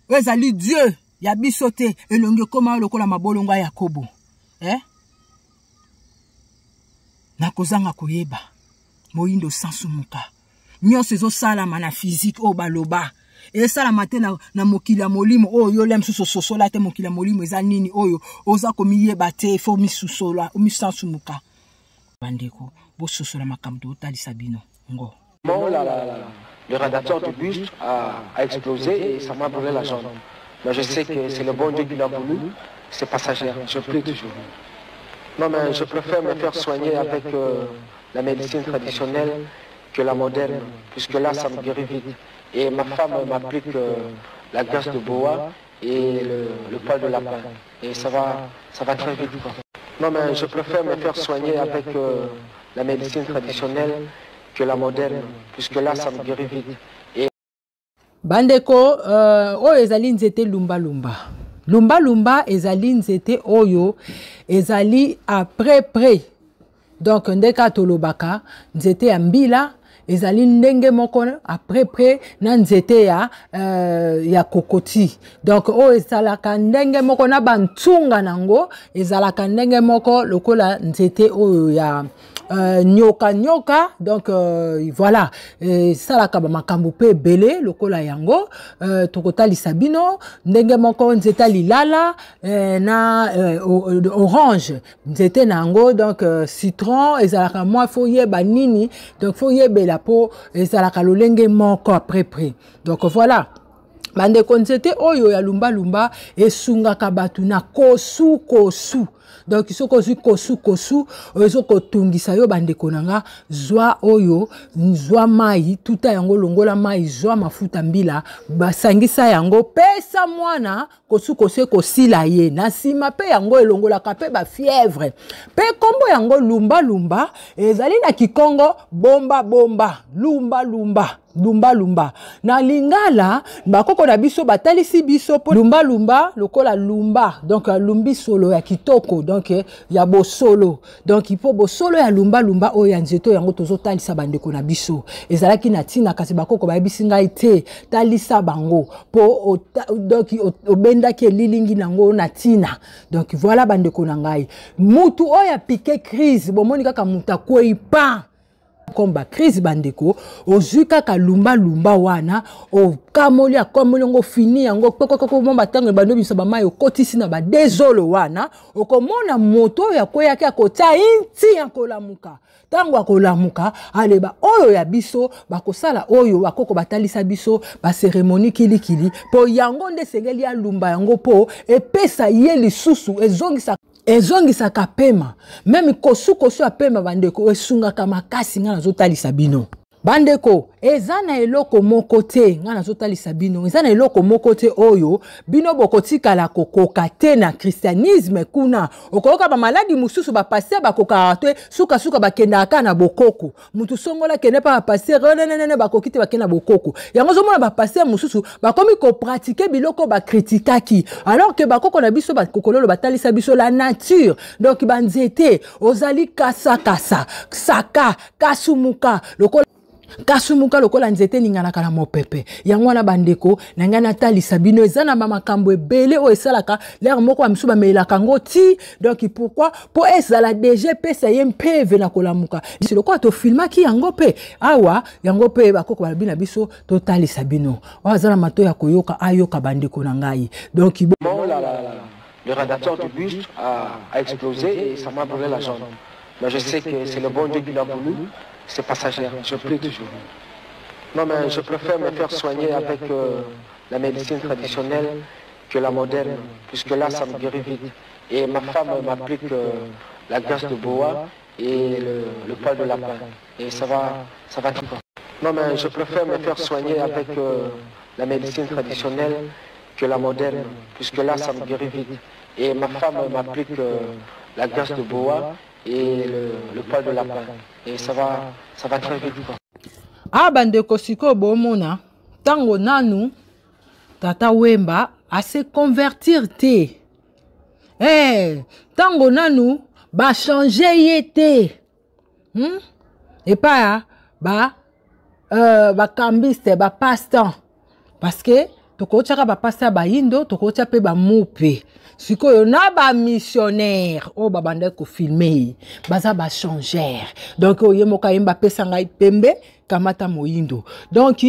oyo ezali dieu ya biso te elongi ekoma lokola mabolongo ya yakobo eh? Nakozanga koyeba moyindo sansumuka nyonso ezosalama na fizike oyo baloba esalama te na, na mokili ya molimo oyo yo le mosusu ososola te mokili ya molimo eza nini oyo oza komiyeba te fo misusola misansumuka bandeko bososola makambo totalisa bino ngo Bon, la, la, la, le radiateur du bus a, a explosé et ça m'a brûlé la jambe. Mais je sais que c'est le bon Dieu qui l'a voulu, c'est passager, je prie toujours. Non, mais je préfère me faire soigner avec euh, la médecine traditionnelle que la moderne, puisque là, ça me guérit vite. Et ma femme m'applique euh, la graisse de boa et le, le poil de lapin. Et ça va, ça va très vite. Quoi. Non, mais je préfère me faire soigner avec euh, la médecine traditionnelle que la moderne, puisque là, ça me guérit vite. Et... Bandeko, euh, oyo ezali nzete lumba lumba. Lumba lumba ezali nzete oyo ezali après près. Donc ndeka tolobaka nzete ya mbila ezali ndenge moko après près na nzete ya, euh, ya kokoti. Donc oyo ezalaka ndenge moko na bantunga nango ezalaka ndenge moko lokola nzete oyo ya euh, nyoka nyoka. Donc euh, voilà, esalaka ba makambo pe ebele lokola yango. Euh, tokotalisa bino ndenge moko nzete ya lilala euh, na euh, orange nzete na yango. Donc euh, citron ezalaka mwa fo yeba nini, donc fo yebela po ezalaka lolenge moko après près. Donc voilà bandeko, nzete oyo ya lumbalumba esungaka bato na kosu kosu. Donc soki ozwi kosukosu ezokotungisa yo, bandeko na nga, zwa oyo, zwa mai, tuta yango, longola mai, zwa mafuta mbila, basangisa yango, pesa mwana kosukosu, ekosila ye na nsima. Mpe yango elongolaka mpe bafièvre. Mpe nkombo yango lumbalumba ezali na kikongo bomba bomba, lumba lumba, lumbalumba. Na lingala, bakoko na biso batalisi biso mpo lumbalumba lokola lumba, donc alumbi solo ya kitoko, donc ya bosolo. Donc mpo bosolo ya lumbalumba oyo ya nzete yango tozotalisa bandeko na biso ezalaki na ntina, kasi bakoko bayebisi ngai te, talisa bango mpo donc obendaki elilingi nango na ntina. Donc voilà, bandeko na ngai, mutu oyo apiquer crise, bomoni kaka mutu akwei pa comme bacrise, bandeko, ozwi kaka lumbalumba wana, okamoli, akamoli yango, fini yango kokokoko, mwa batango ebandi obimisa bamai, okotisi na badezolo wana, okomona moto oyo akweyaki akotia inti ya kolamuka. Ntango akolamuka, aleba oyo ya biso bakosala oyo bakoko batalisa biso, bacérémonie kilikili, mpo yango nde esengeli alumba yango mpo epesa ye lisusu, ezongisa, ezongisaka pema. Même kosukosu ya pema, bandeko, esungaka makasi. Ngai nazotalisa bino, bandeko, eza na eloko moko te. Ngai nazotalisa bino, eza na eloko moko te oyo bino bokotikala kokoka te na christianisme. Kuna okoyoka bamaladi mosusu, bapasteur bakokaka te, sukasuka bakendaka kaka na bokoko. Mutu songola akende mpa bapasteur nenenene, bakoki te, bakende na bokoko. Yango ozomona bapasteur mosusu bakomi kopratiquer biloko bacritiquaki, alors que bakoko na biso bakokololo batalisa biso la nature. Donc banzete ozali kasakasa, saka, kasumuka, lokola kasumuka, lokola nzete eninganaka na mopepe. Yango wana, bandeko na ngai, natalisa bino, eza na bamakambo ebele oyo esalaka. Lere moko bamisu bamelelaka yango ti. Donc pourquoi? Mpo ezala deja epesa ye mpeve na kolamuka. Lokola tofilmaki yango mpe awa, yango mpe bakoko balobi na biso totalisa bino. Oyo aza na mato ya koyoka, ayoka, bandeko na ngai. Donc Bon, le radiateur du bus a explosé et ça m'a brûlé la jambe. Mais je sais que c'est le bon Dieu qui l'a voulu. C'est passager, je prie toujours. Non, mais je préfère me faire soigner avec la médecine traditionnelle que la moderne, puisque là, ça me guérit vite. Et ma femme m'applique la graisse de boa et le poil de lapin. Et ça va tout. Non, mais je préfère me faire soigner avec la médecine traditionnelle que la moderne, puisque là, ça me guérit vite. Et ma femme m'applique la graisse de boa et le poil de lapin. Et ça va très vite, quoi. Ah, bandeko, sikoyo bomona ntango nanu tata Wemba ase convertir te, ntango nanu bachanger ye te, Epai ya ba bakambiste, bapasteur, parce que tokotiaka bapasteur bayindo, tokotia mpe bamupe. Sikoyo na bamissionnaire oyo babandaki kofilmer ye, baza bachangeur. Donc oyo ye moko ayemba, apesa ngai pembe, kamata moyindo. Donc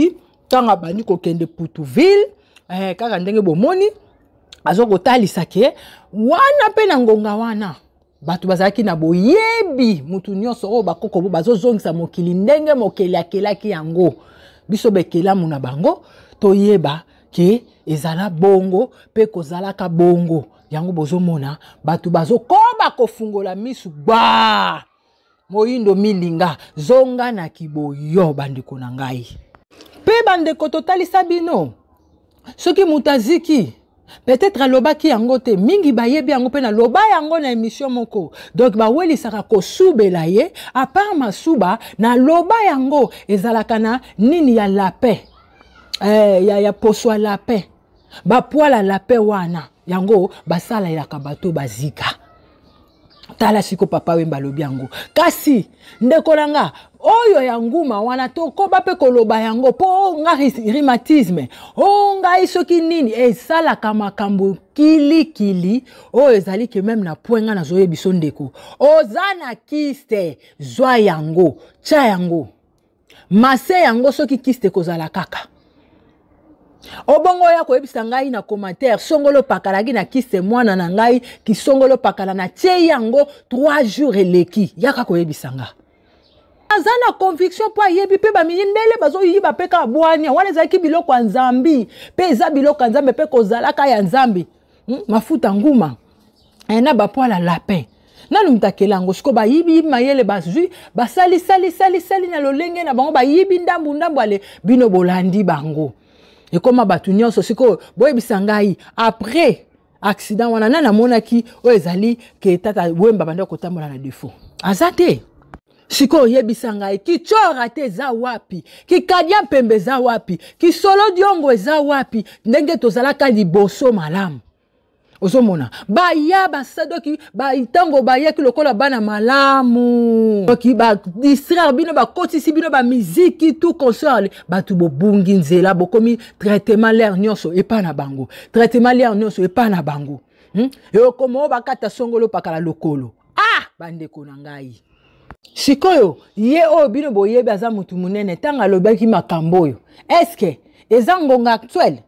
ntango abandi kokende Putuville, kaka ndenge bomoni aza kotalisa ke wana mpe na ngonga wana bato bazalaki na boyebi. Mutu nyonso oyo bakoko bo bazozongisa mokili ndenge mokeli akelaki yango, biso bekelamu na bango toyeba ke ezala bongo mpe kozalaka bongo. Yango bozomona bato bazokoba kofungola misu gba. Moyindo milinga, zonga na kiboyo, bandeko na ngai. Mpe bandeko, totalisa bino, soki moto aziki, peut-être alobaki yango te, mingi bayebi yango mpe naloba yango na émission moko. Donc bawelisaka kosubela ye, à part masuba, naloba yango ezalaka na nini ya lapin, ya poso ya lapin, bapoils ya lapin wana, yango basalelaka bato bazika. Tala siko papa Wemba alobi yango. Kasi ndeko na nga, oyo ya nguma wana, tokoba mpe koloba yango mpo nga rhumatisme o ngai soki nini esalaka makambo kilikili oyo ezali ke même na point nga nazoyebi biso. Ndeko, oza na kyste, zwa yango, tia yango, masser yango. Soki kyste ekozala kaka obongo, oya koyebisa ngai na commentaire: songolo opakalaki na kyste mwana na ngai, kisongolo opakala na tie yango 3 jours eleki, yaka koyebisa nga. Aza na conviction mpo ayebi mpe bamindele bazoyiba mpe kaka bwania wana. Ezalaki biloko ya Nzambe mpe eza biloko ya Nzambe mpe kozalaka ya Nzambe, Mafuta nguma. Eh, na bapoil ya lapin nanu moto akela yango sikoyo bayibi mayele bazwi basali sali sali sali na lolenge na bango bayibi ndambu ndambu ale bino bolandi bango ekoma bato nyonso sikoyo boyebisa ngai après accident wana nani amonaki oyo ezali ke tata wemba banda kotambola na defaut aza te sikoyo oyebisa ngai kichora te eza wapi kikadia mpembe eza wapi kisolo diongo eza wapi ndenge tozalaka liboso malamu ozomona baya basadoki ntango bayaki lokola bana malamu doki badistraire bino bakotisi bino bamiziki tout consort bato bobungi nzela bokomi traitement lere nyonso epai na bango traitement lere nyonso epai na bango hmm? ekoma oyo bakata songolo pakala lokolo ah bandeko na ngai sikoyo ye oyo bino boyebi aza motu monene ntango alobaki makambo oyo eske eza ngonga actuelle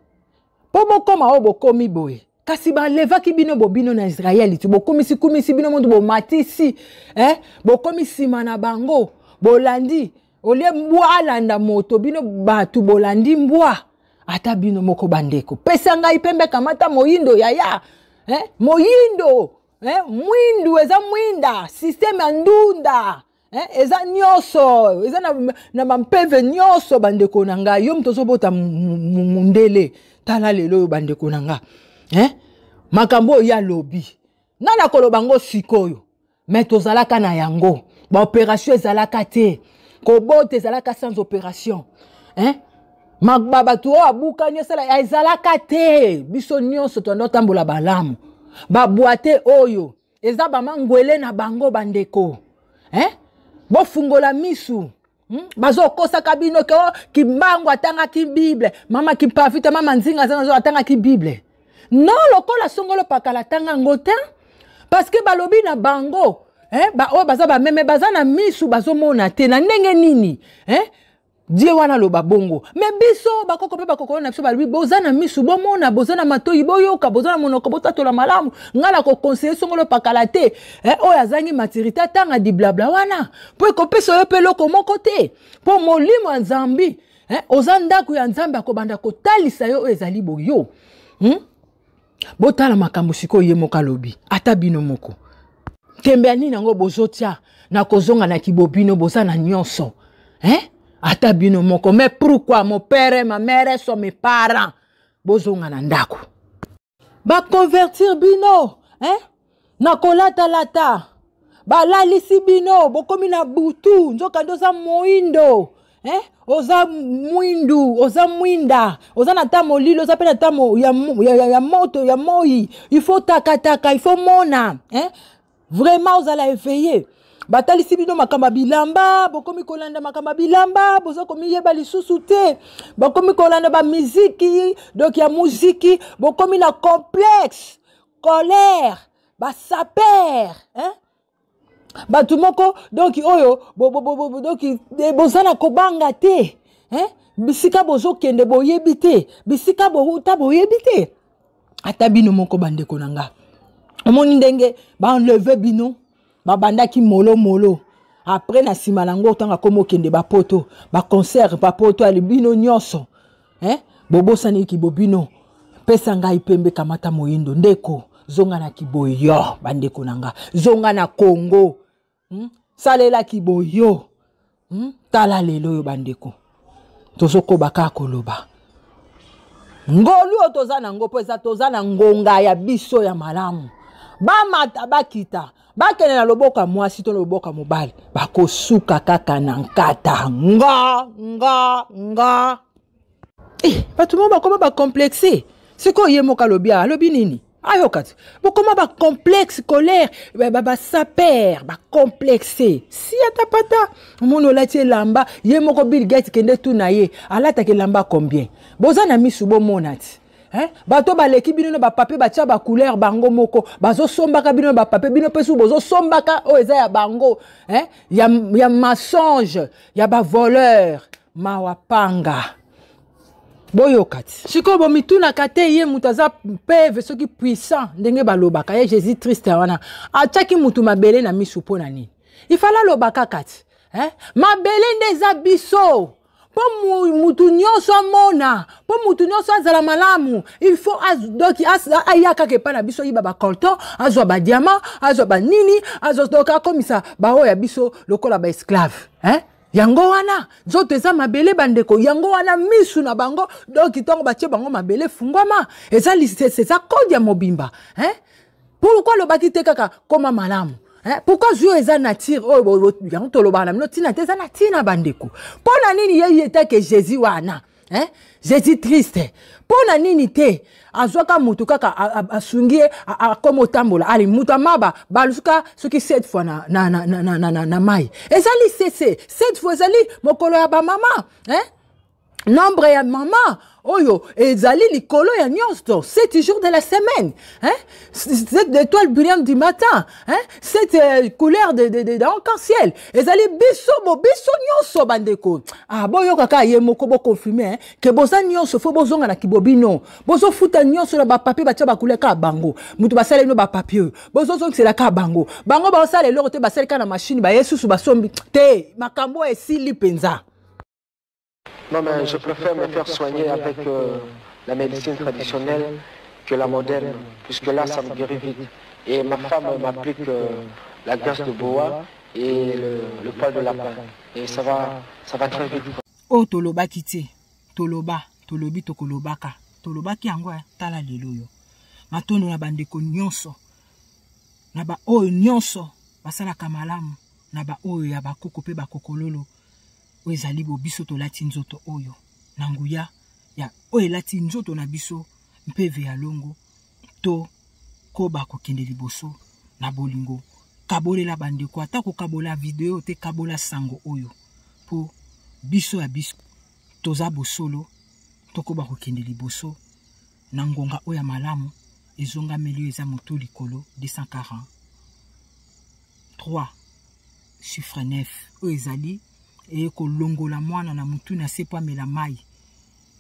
mpo bokoma oyo bokomi boye kasi balevaki bino bobino na israele ti bokomisi kumisi bino moto bomatisi eh? bokomi nsima na bango bolandi olie mbwa alanda moto bino bato bolandi mbwa ata bino moko bandeko pesa ngai pembe kamata moyindo yaya eh? moyindo eh? mwindu eza mwinda systeme ya ndunda eh, eza nyonso eza na, na bampeve nyonso bandeko na ngai yo moto ozobota mundele tala lelo oyo bandeko na ngai eh? makambo oyo ye alobi nani akoloba yango sikoyo me tozalaka na yango baoperation ezalaka te kobota ezalaka sans opération eh? bato oyo abukani esala ezalaka te biso nyonso toyanda otambola balamu babwate oyo eza bamangwele na bango bandeko eh? bofungola misu Hmm? bazokosaka bino ke oh, kimbangu atangaki bible mama kimpavita mama nzinga aza atangaki bible non lokola songolo pakala atanga yango te parce que balobi na bango eh, ba, oyo baza bameme baza na misu bazomona te na ndenge nini eh? die wana aloba bongo me biso bakoko mpe bakokolo na biso balobi boza na misu bomona boza na matoi boyoka boza na monoko botatola malamu ngai nakokonseye songolo pakala te eh, oyo azangi maturité atanga diblabla wana mpo ekopesa yo mpe eloko moko te mpo molimo ya nzambi eh, oza ndako ya nzambe akobanda kotalisa yo oyo ezali boyo hmm? botala makambo sikoyo ye moko alobi ata bino moko ntembe ya nini yango bozotia na kozonga na kibobino boza na nyonso eh? ata bino moko mais pourquoi mon père ma mère sont mes parents bozonga na ndako baconvertir bino eh? na kolatalata balalisi bino bokomi na butu nzokande oza moindo eh? oza mwindu oza mwinda oza na ta molili oza mpe na ta ya, ya, ya, ya moto ya moi il faut takataka il faut mona eh? vraiment ozala eveille batalisi bino makambo ya bilamba bokomi kolanda makambo ya bilamba boza komiyeba lisusu te bokomi kolanda bamiziki donc ya muziki bokomi na complexe colère basaper hein? bato moko donc oyo bo, bo, bo, bo, donc eh, boza na kobanga te hein? bisika bozokende boyebi te bisika bouta boyebi te ata bino moko bandeko na nga omoni ndenge baenleve bino babandaki molo molo apres na nsima na yango ntango akoma okende bapoto baconcert bapoto ali bino nyonso eh? bobosani kibobino pesa ngai pembe kamata moyindo ndeko zonga na kiboyo bandeko na nga zonga na congo hmm? salela kiboyo hmm? tala lelo oyo bandeko tozokoba kaka koloba ngolu oyo toza na yango mpo eza toza na ngonga ya biso ya malamu bamata bakita bakende na loboko ya mwasi to na loboko ya mobali bakosuka kaka na nkata nga nga nga eh, bato moko bakoma bacomplexe sikoyo ye moko alobi alobi nini ayoka te bokoma bacomplexe colère basaper bacomplexe si ata pata omoni olati elamba ye moko bill gate kende tuna ye alataka elamba combien boza na misu bomona ti Eh? bato baleki bino na bapapier batya bacouleur bango moko bazosombaka bino na bapapier bino mpe su bozosombaka oyo eza ya bango eh? ya, ya mensonge ya bavoleur mawa panga boyoka ti sikoyo bomitunaka te ye moto aza peve soki puissant ndenge balobaka ye jésus triste wana atiaki moto mabele na misu mpo na nini ifala aloba kaka ti eh? mabele nde eza biso. mpo mutu nyonso amona, mpo mutu nyonso azala malamu, il faut donc aya kaka epai na biso, ayiba bacolton, azwa badiamant, azwa banini, azwa, donc akomisa baoyo ya biso lokola baesclave, hein? Yango wana nzoto eza mabele, bandeko. Yango wana misu na bango, donc ntango batie bango mabele efungwama, eza eza kode ya mobimba, hein? Pourquoi alobaki te kaka koma malamu? Eh, pourquoi zwi oyo eza nature oyo yango tolobaka na bino ntina te, eza na ntina, bandeko. Mpo na nini ye etake Jésus wana, eh? Jésus triste, mpo na nini te azwaka motu kaka asungi ye akoma otambola? Ale moto amaba balusuka soki 7 fois na mai, ezali sese 7 fois, ezali mokolo ya bamama, eh? Nombre ya mama oyo ezali likolo ya nyonso, 7 jours de la semaine, hein? 7 étoiles brillantes du matin, hein? 7 couleurs de d'arc-en-ciel, ezali biso bo biso nyonso, bandeko. Ah, boyoka kaka ye moko, boconfirme, hein? Ke boza nyonso, fo bozonga na kibobino. Bozofuta nyonso na bapapier, batia bacouleur kaka bango moto basala bino bapapier oyo, bozozongisela kaka bango. Bango baosala eloko te, basali kaka na machine, baye susu basombi te. Makambo oyo esili mpenza. Non, mais je préfère me faire soigner avec la médecine traditionnelle que la moderne, puisque là, ça me guérit vite. Et ma femme m'applique la graisse de boa et le poil de lapin. Et ça va très vite. Oyo tolobaki te, toloba, tolobi, tokolobaka, tolobaki yango. Tala lelo oyo, matondo na bandeko nyonso, na baoyo nyonso basalaka malamu, na baoyo ya bakoko mpe bakokololo. Oyo ezali bo biso tolati nzoto oyo na nguya ya oyo elati nzoto na biso mpeve ya longo. To koba kokende liboso na bolingo. Kabolela bandeko, ata kokabola video te, kabola sango oyo, mpo biso ya biso toza bosolo. Tokoba kokende liboso na ngonga oyo ya malamu ezongameli oyo eza motu likolo 243 chiffre 9, oyo ezali eye kolongola mwana na motu na se po amela mai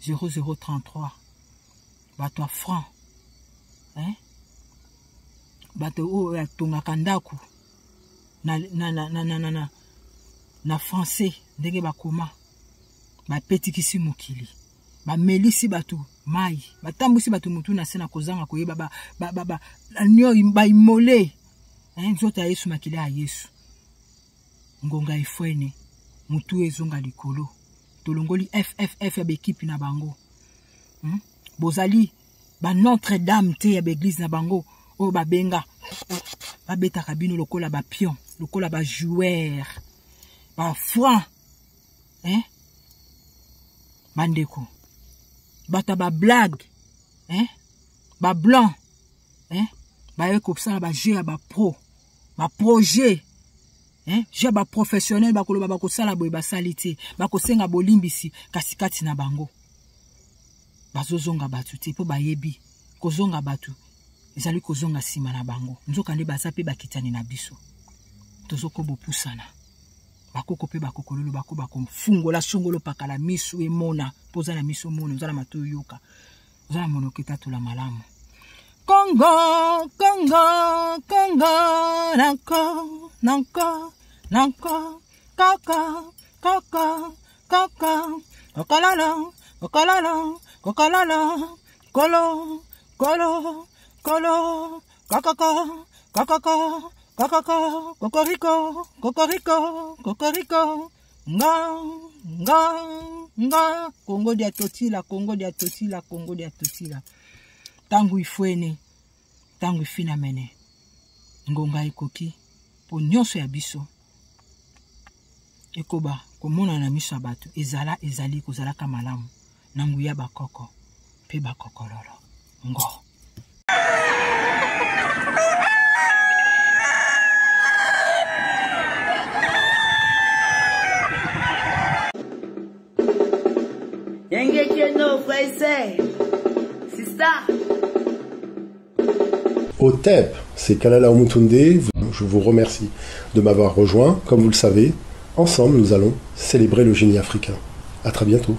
0033. Bato ya franc, hein? Bato oyo atongaka ndako na français, ndenge bakoma bapetikisi mokili, bamelisi bato mai, batambwisi bato motu na se na kozanga koyeba, baimole nzoto ya Yesu, makila ya Yesu. Ngonga efwene, motu ezonga likolo. Tolongoli fff ya baekipe na bango, Bozali ba Notre Dame te ya baeglise na bango oyo babenga, babetaka bino lokola bapion, lokola bajoueur, bafranc, hein? Bandeko, bato ya bablague, hein? Bablanc, hein? Baye kosala bajeu ya bapro, baprojet, hein? Jeu ya baprofessionnel. Bakoloba bakosala boye, basali te, bakosenga bolimbisi, kasi kati na bango bazozonga bato te, mpo bayebi kozonga bato ezali kozonga nsima na bango. Nzoka nde baza mpe bakitani na biso. Tozokoba opusana, bakoko mpe bakokololo bako bakofungola songolo pakala misu emona, mpo oza na miso omona, oza na matoi oyoka, oza na monoko etatola malamu. Kongo, Kongo, Kongo, nanko nanko nanko, kaka kaka kaka, kokololo kokololo kokololo, kolo kolo kolo, kokoko kokoko kokoko, kokoriko kokoriko kokoriko, nga nga nga, Kongo dia totila, Kongo dia totila, Kongo dia totila. Ntango ifwene, ntango ifinamene, ngonga ekoki mpo nyonso ya biso ekoba komonana na miso ya bato. Ezala ezali kozalaka malamu na nguya bakoko mpe bakokololo ngo. Otep, c'est Kalala Omutunde. Je vous remercie de m'avoir rejoint. Comme vous le savez, ensemble, nous allons célébrer le génie africain. À très bientôt.